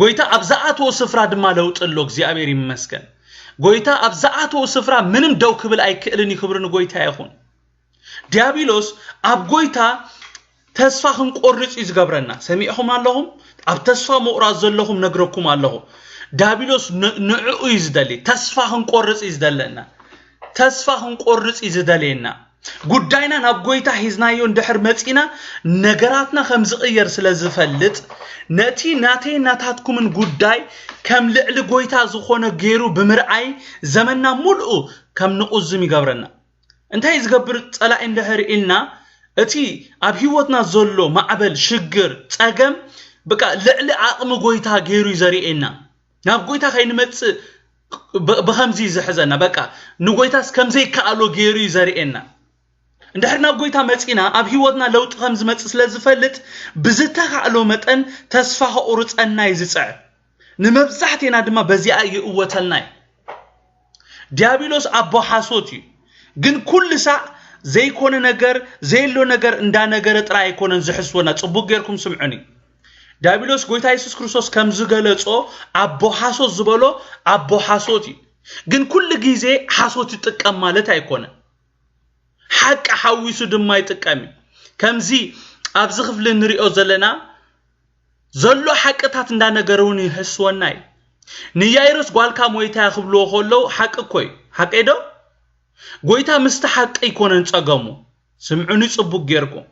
ጎይታ ኣብ ዝኣተዎ ስፍራ ድማ ለውጢ ኣሎ እግዚኣብሔር ይመስገን። ጎይታ ኣብ ዝኣተዎ ስፍራ ምንም ደው ክብል ኣይክእልን እዩ። ክብሪ ንጎይታ ይኹን። ዲያብሎስ ኣብ ጎይታ ተስፋ ክንቆርጽ እዩ ዝገብረና። ሰሚዕኹም ኣለኹም? ኣብ ተስፋ ምቑራጽ ዘለኹም ነግረኩም ኣለኹ። ዲያብሎስ ንዕኡ እዩ ዝደሊ። ተስፋ ክንቆርጽ እዩ ዝደለና። ተስፋ ክንቆርጽ እዩ ዝደልየና። ጉዳይና ናብ ጎይታ ሒዝናዮ እንድሕር መጺና፣ ነገራትና ከም ዝቕየር ስለ ዝፈልጥ፣ ነቲ ናተይ ናታትኩምን ጉዳይ ከም ልዕሊ ጎይታ ዝኾነ ገይሩ ብምርኣይ፣ ዘመንና ሙሉኡ ከም ንቑዝም ይገብረና። እንታይ ዝገብር ጸላኢ እንድሕር ኢልና፣ እቲ ኣብ ህይወትና ዘሎ ማዕበል፣ ሽግር፣ ጸገም፣ በቃ ልዕሊ ዓቕሚ ጎይታ ገይሩ እዩ ዘርእየና። ናብ ጎይታ ከይንመጽእ ብ-፣ ብኸምዚ እዩ ዝሕዘና። በቃ ንጎይታስ ከም ዘይከኣሎ ገይሩ እዩ ዘርእየና። እንድሕር ናብ ጎይታ መጺና፣ ኣብ ህይወትና ለውጢ ከም ዝመጽእ ስለ ዝፈልጥ፣ ብዝተኻእሎ መጠን ተስፋ ከቑርጸና እዩ ዝጽዕር። ንመብዛሕቴና ድማ በዚኣ ይእወተልና እዩ። ዲያብሎስ ኣቦ ሓሶት እዩ። ግን ኩሉ ሳዕ ዘይኮነ ነገር፣ ዘየሎ ነገር እንዳነገረ ጥራይ ኣይኮነን ዝሕስወና። ጽቡቅ ጌርኩም ስምዑኒ። ዲያብሎስ ጎይታ የሱስ ክርስቶስ ከም ዝገለጾ ኣቦ ሓሶት ዝበሎ ኣቦ ሓሶት እዩ። ግን ኩሉ ግዜ ሓሶት ይጥቀም ማለት ኣይኮነን። ሓቂ ሓዊሱ ድማ ይጥቀም እዩ። ከምዚ ኣብዚ ክፍሊ ንሪኦ ዘለና ዘሎ ሓቅታት እንዳነገረ እውን ይሕስወና እዩ። ንያይሮስ ጓልካ ሞይታ እያ ክብልዎ ከለዉ ሓቂ እኮ እዩ። ሓቂ ዶ? ጎይታ ምስቲ ሓቂ ኣይኮነን ጸገሙ። ስምዑኒ ጽቡቅ ጌርኩም።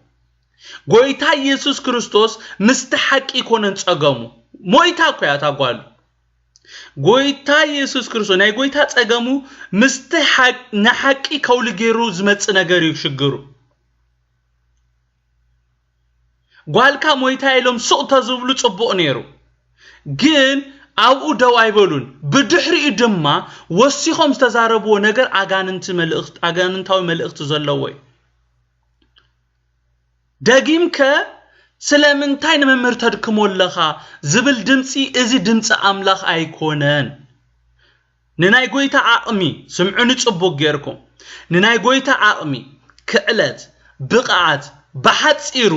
ጎይታ ኢየሱስ ክርስቶስ ምስቲ ሓቂ ኣይኮነን ጸገሙ። ሞይታ እኮ እያ እታ ጓሉ። ጎይታ ኢየሱስ ክርስቶስ ናይ ጎይታ ጸገሙ ምስቲ ሓቅ-፣ ንሓቂ ከውሊ ገይሩ ዝመጽእ ነገር እዩ ሽግሩ። ጓልካ ሞይታ ኢሎም ሱቕ ተዝብሉ ጽቡቕ ነይሩ። ግን ኣብኡ ደው ኣይበሉን። ብድሕሪኡ ድማ ወሲኾም ዝተዛረብዎ ነገር ኣጋንንቲ መልእኽት-፣ ኣጋንንታዊ መልእኽቲ ዘለዎ እዩ። ደጊምከ ስለምንታይ ንመምህር ተድክሞ ኣለኻ ዝብል ድምጺ፣ እዚ ድምጺ ኣምላኽ ኣይኮነን። ንናይ ጎይታ ዓቕሚ፣ ስምዑኒ ጽቡቕ ጌርኩም፣ ንናይ ጎይታ ዓቕሚ፣ ክዕለት፣ ብቕዓት፣ ብሓጺሩ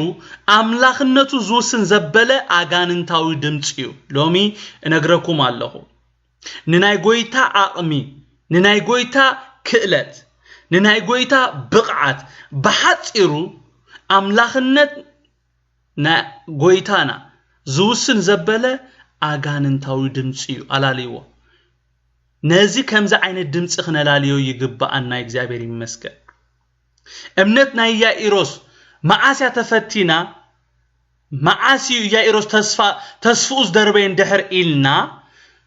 ኣምላኽነቱ ዝውስን ዘበለ ኣጋንንታዊ ድምጺ እዩ። ሎሚ እነግረኩም ኣለኹ። ንናይ ጎይታ ዓቕሚ፣ ንናይ ጎይታ ክእለት፣ ንናይ ጎይታ ብቕዓት፣ ብሓጺሩ ኣምላኽነት ናይ ጎይታና ዝውስን ዘበለ ኣጋንንታዊ ድምጺ እዩ ኣላልይዎ። ነዚ ከምዚ ዓይነት ድምጺ ክነላልዮ ይግብኣና። እግዚኣብሔር ይመስገን። እምነት ናይ ያኢሮስ መዓስ እያ ተፈቲና? መዓስ እዩ ያኢሮስ ተስፋ፣ ተስፍኡ ዝደርበየ እንድሕር ኢልና፣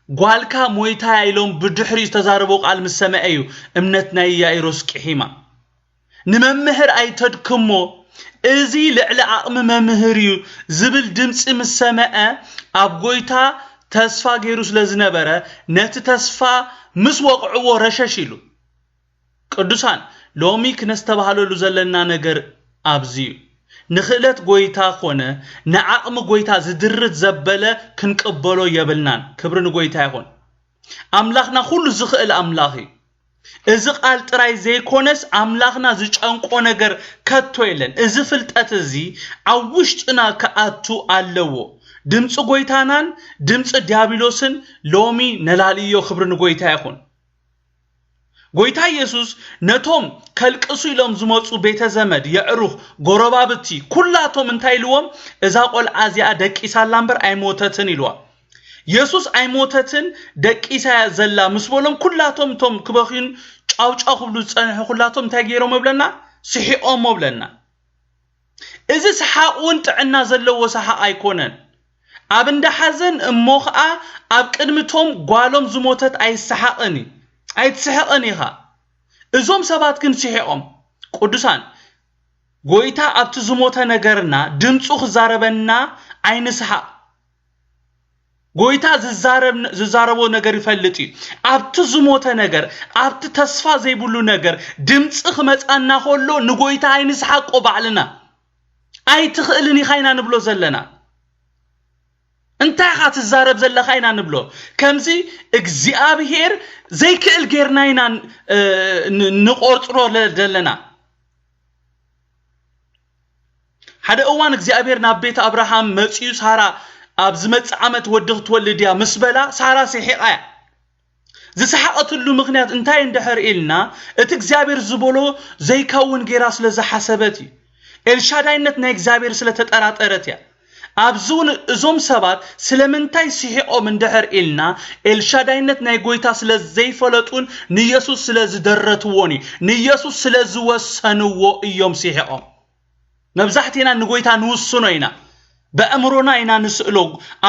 ጓልካ ሞይታ እያ ኢሎም ብድሕሪኡ ዝተዛረቦ ቃል ምስ ሰምዐ እዩ እምነት ናይ ያኢሮስ ቅሒማ። ንመምህር ኣይተድክሞ፣ እዚ ልዕሊ ዓቕሚ መምህር እዩ ዝብል ድምጺ ምስ ሰምዐ፣ ኣብ ጎይታ ተስፋ ገይሩ ስለ ዝነበረ፣ ነቲ ተስፋ ምስ ወቕዕዎ ረሸሽ ኢሉ። ቅዱሳን፣ ሎሚ ክነስተባህለሉ ዘለና ነገር ኣብዚ እዩ። ንኽእለት ጎይታ ኮነ ንዓቕሚ ጎይታ ዝድርት ዘበለ ክንቅበሎ የብልናን። ክብሪ ንጎይታ ይኹን። ኣምላኽና ኩሉ ዝኽእል ኣምላኽ እዩ። እዚ ቃል ጥራይ ዘይኮነስ ኣምላኽና ዝጨንቆ ነገር ከቶ የለን። እዚ ፍልጠት እዚ ኣብ ውሽጥና ክኣቱ ኣለዎ። ድምፂ ጎይታናን ድምፂ ዲያብሎስን ሎሚ ነላልዮ። ክብሪ ንጎይታ ይኹን። ጎይታ ኢየሱስ ነቶም ከልቅሱ ኢሎም ዝመፁ ቤተ ዘመድ፣ የዕሩኽ፣ ጎረባብቲ፣ ኩላቶም እንታይ ኢልዎም? እዛ ቆልዓ እዚኣ ደቂሳ ኣላ እምበር ኣይሞተትን ኢልዋ። የሱስ ኣይሞተትን፣ ደቂሳ እያ ዘላ ምስ በሎም፣ ኩላቶም እቶም ክበኽዩን ጫውጫው ክብሉ ዝጸንሑ ኩላቶም እንታይ ገይሮም ብለና? ስሒቖሞ ብለና። እዚ ሰሓቕ እውን ጥዕና ዘለዎ ሰሓቕ ኣይኮነን። ኣብ እንዳ ሓዘን እሞ ኸኣ ኣብ ቅድሚ እቶም ጓሎም ዝሞተት ኣይሰሓቕን እዩ፣ ኣይትስሕቕን ኢኻ። እዞም ሰባት ግን ስሒቖም። ቅዱሳን፣ ጎይታ ኣብቲ ዝሞተ ነገርና ድምፁ ክዛረበና ኣይንስሓቕ። ጎይታ ዝዛረብ-፣ ዝዛረቦ ነገር ይፈልጥ እዩ። ኣብቲ ዝሞተ ነገር፣ ኣብቲ ተስፋ ዘይብሉ ነገር ድምፂ ክመፃና ከሎ ንጎይታ ኣይንስሓቆ ባዕልና። ኣይትኽእልን ኢኻ ኢና ንብሎ ዘለና። እንታይ ኢኻ ትዛረብ ዘለኻ ኢና ንብሎ። ከምዚ እግዚኣብሄር ዘይክእል ጌርና ኢና ን-፣ ን-፣ ንቆርፅሮ ለ-፣ ዘለና። ሓደ እዋን እግዚኣብሄር ናብ ቤት ኣብርሃም መፂኡ፣ ሳራ ኣብ ዝመፅእ ዓመት ወዲ ክትወልድ እያ ምስ በላ፣ ሳራ ስሒቓ እያ። ዝሰሓቐትሉ ምኽንያት እንታይ እንድሕር ኢልና፣ እቲ እግዚኣብሄር ዝበሎ ዘይከውን ጌራ ስለ ዝሓሰበት እዩ። ኤልሻዳይነት ናይ እግዚኣብሄር ስለ ተጠራጠረት እያ። ኣብዚ እውን እዞም ሰባት ስለምንታይ ስሒቖም እንድሕር ኢልና፣ ኤልሻዳይነት ናይ ጎይታ ስለ ዘይፈለጡን ንየሱስ ስለ ዝደረትዎን እዩ። ንየሱስ ስለ ዝወሰንዎ እዮም ስሒቖም። መብዛሕቴና ንጎይታ ንውስኖ ኢና። በእምሮና ኢና ንስእሎ።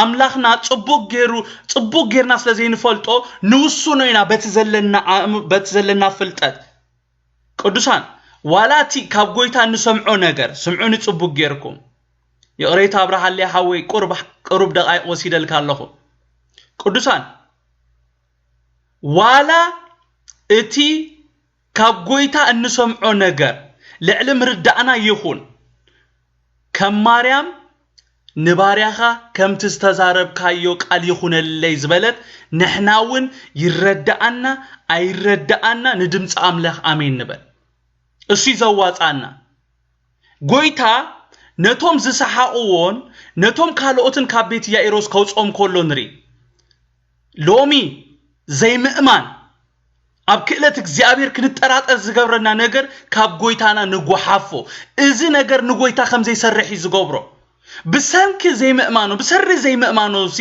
ኣምላኽና ጽቡቕ ገይሩ፣ ጽቡቕ ጌርና ስለ ዘይንፈልጦ ንውስኖ ኢና በቲ ዘለና ኣእም-፣ በቲ ዘለና ፍልጠት። ቅዱሳን፣ ዋላ እቲ ካብ ጎይታ እንሰምዖ ነገር፣ ስምዑኒ ጽቡቕ ጌርኩም። ይቕሬታ ኣብርሃለይ ሓወይ፣ ቁሩብ፣ ቁሩብ ደቓይቕ ወሲደልካ ኣለኹ። ቅዱሳን፣ ዋላ እቲ ካብ ጎይታ እንሰምዖ ነገር ልዕሊ ምርዳእና ይኹን፣ ከም ማርያም ንባርያኻ ከምቲ ዝተዛረብካዮ ቃል ይኹነለይ ዝበለት፣ ንሕና እውን ይረዳኣና ኣይረዳኣና ንድምፂ ኣምላኽ ኣሜን ንበል። እሱ እዩ ዘዋፃና። ጎይታ ነቶም ዝሰሓቕዎን ነቶም ካልኦትን ካብ ቤት ያኢሮስ ከውፅኦም ከሎ ንርኢ። ሎሚ ዘይምእማን፣ ኣብ ክእለት እግዚኣብሔር ክንጠራጠር ዝገብረና ነገር ካብ ጎይታና ንጓሓፎ። እዚ ነገር ንጎይታ ከም ዘይሰርሕ እዩ ዝገብሮ። ብሰንኪ ዘይምእማኑ፣ ብሰሪ ዘይምእማኑ እዚ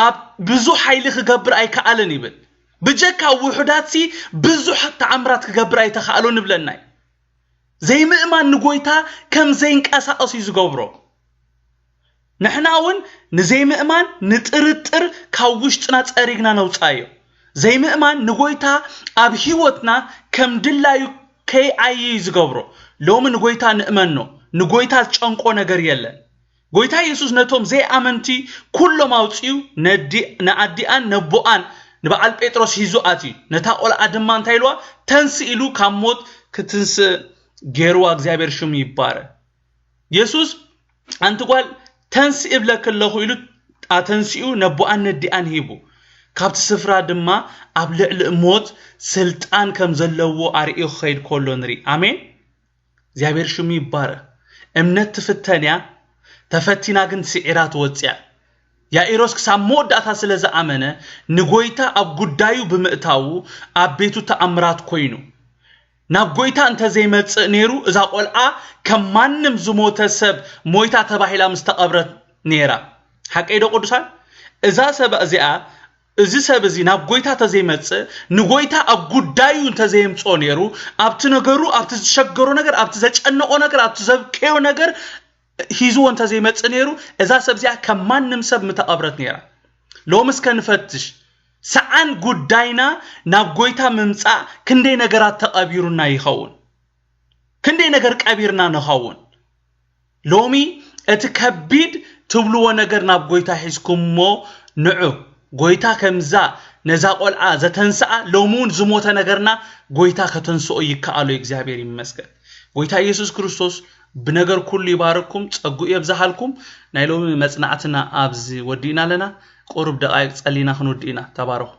ኣብ ብዙ ሓይሊ ክገብር ኣይከኣልን ይብል። ብጀካ ውሑዳት ሲ ብዙሕ ተኣምራት ክገብር ኣይተኻእሎን ይብለና እዩ። ዘይምእማን ንጎይታ ከም ዘይንቀሳቐስ እዩ ዝገብሮ። ንሕና እውን ንዘይምእማን፣ ንጥርጥር ካብ ውሽጥና ጸሪግና ነውጻዮ። ዘይምእማን ንጎይታ ኣብ ህይወትና ከም ድላዩ ከይዓዪ እዩ ዝገብሮ። ሎሚ ንጎይታ ንእመኖ። ንጎይታ ዝጨንቆ ነገር የለን። ጎይታ የሱስ ነቶም ዘይኣመንቲ ኩሎም ኣውጺኡ፣ ነዲ-፣ ንኣዲኣን ነቦኣን፣ ንበዓል ጴጥሮስ ሒዙ ኣትዩ። ነታ ቆልዓ ድማ እንታይ ኢልዋ? ተንስ ኢሉ ካብ ሞት ክትንስእ ገይርዋ። እግዚኣብሔር ሽሙ ይባረክ። የሱስ፣ "ሓንቲ ጓል ተንስ እብለኪ ኣለኹ" ኢሉ ኣተንሲኡ ነቦኣን ነዲኣን ሂቡ። ካብቲ ስፍራ ድማ ኣብ ልዕሊ ሞት ስልጣን ከም ዘለዎ ኣርእዩ ክኸይድ ከሎ ንርኢ። ኣሜን። እግዚኣብሔር ሽሙ ይባረክ። እምነት ትፍተን እያ፣ ተፈቲና ግን ስዒራ ትወፅእ እያ። ያኢሮስ ክሳብ መወዳእታ ስለ ዝኣመነ ንጎይታ ኣብ ጉዳዩ ብምእታዉ ኣብ ቤቱ ተኣምራት ኮይኑ። ናብ ጎይታ እንተዘይመጽእ ነይሩ፣ እዛ ቆልዓ ከም ማንም ዝሞተ ሰብ ሞይታ ተባሂላ ምስ ተቐብረት ነይራ። ሓቀይ ዶ ቅዱሳን? እዛ ሰብ እዚኣ፣ እዚ ሰብ እዚ ናብ ጎይታ ተዘይመጽእ፣ ንጎይታ ኣብ ጉዳዩ እንተዘየምጽኦ ነይሩ፣ ኣብቲ ነገሩ፣ ኣብቲ ዝሸገሮ ነገር፣ ኣብቲ ዘጨነቆ ነገር፣ ኣብቲ ዘብከዮ ነገር ሂዝዎ እንተዘይመጽእ ነይሩ፣ እዛ ሰብ እዚኣ ከም ማንም ሰብ ምተቐብረት ነይራ። ሎሚ እስከ ንፈትሽ። ሰዓን ጉዳይና ናብ ጎይታ ምምጻእ ክንደይ ነገራት ተቐቢሩና ይኸውን? ክንደይ ነገር ቀቢርና ንኸውን? ሎሚ እቲ ከቢድ ትብልዎ ነገር ናብ ጎይታ ሒዝኩሞ ንዑ። ጎይታ ከምዛ ነዛ ቆልዓ ዘተንስኣ ሎሚ እውን ዝሞተ ነገርና ጎይታ ከተንስኦ ይከኣሎ። እግዚኣብሔር ይመስገን። ጎይታ ኢየሱስ ክርስቶስ ብነገር ኩሉ ይባርኩም፣ ጸጉኡ የብዝሃልኩም። ናይ ሎሚ መጽናዕትና ኣብዚ ወዲእና ኣለና። ቁሩብ ደቓይቕ ጸሊና ክንውድእ ኢና። ተባረኹ።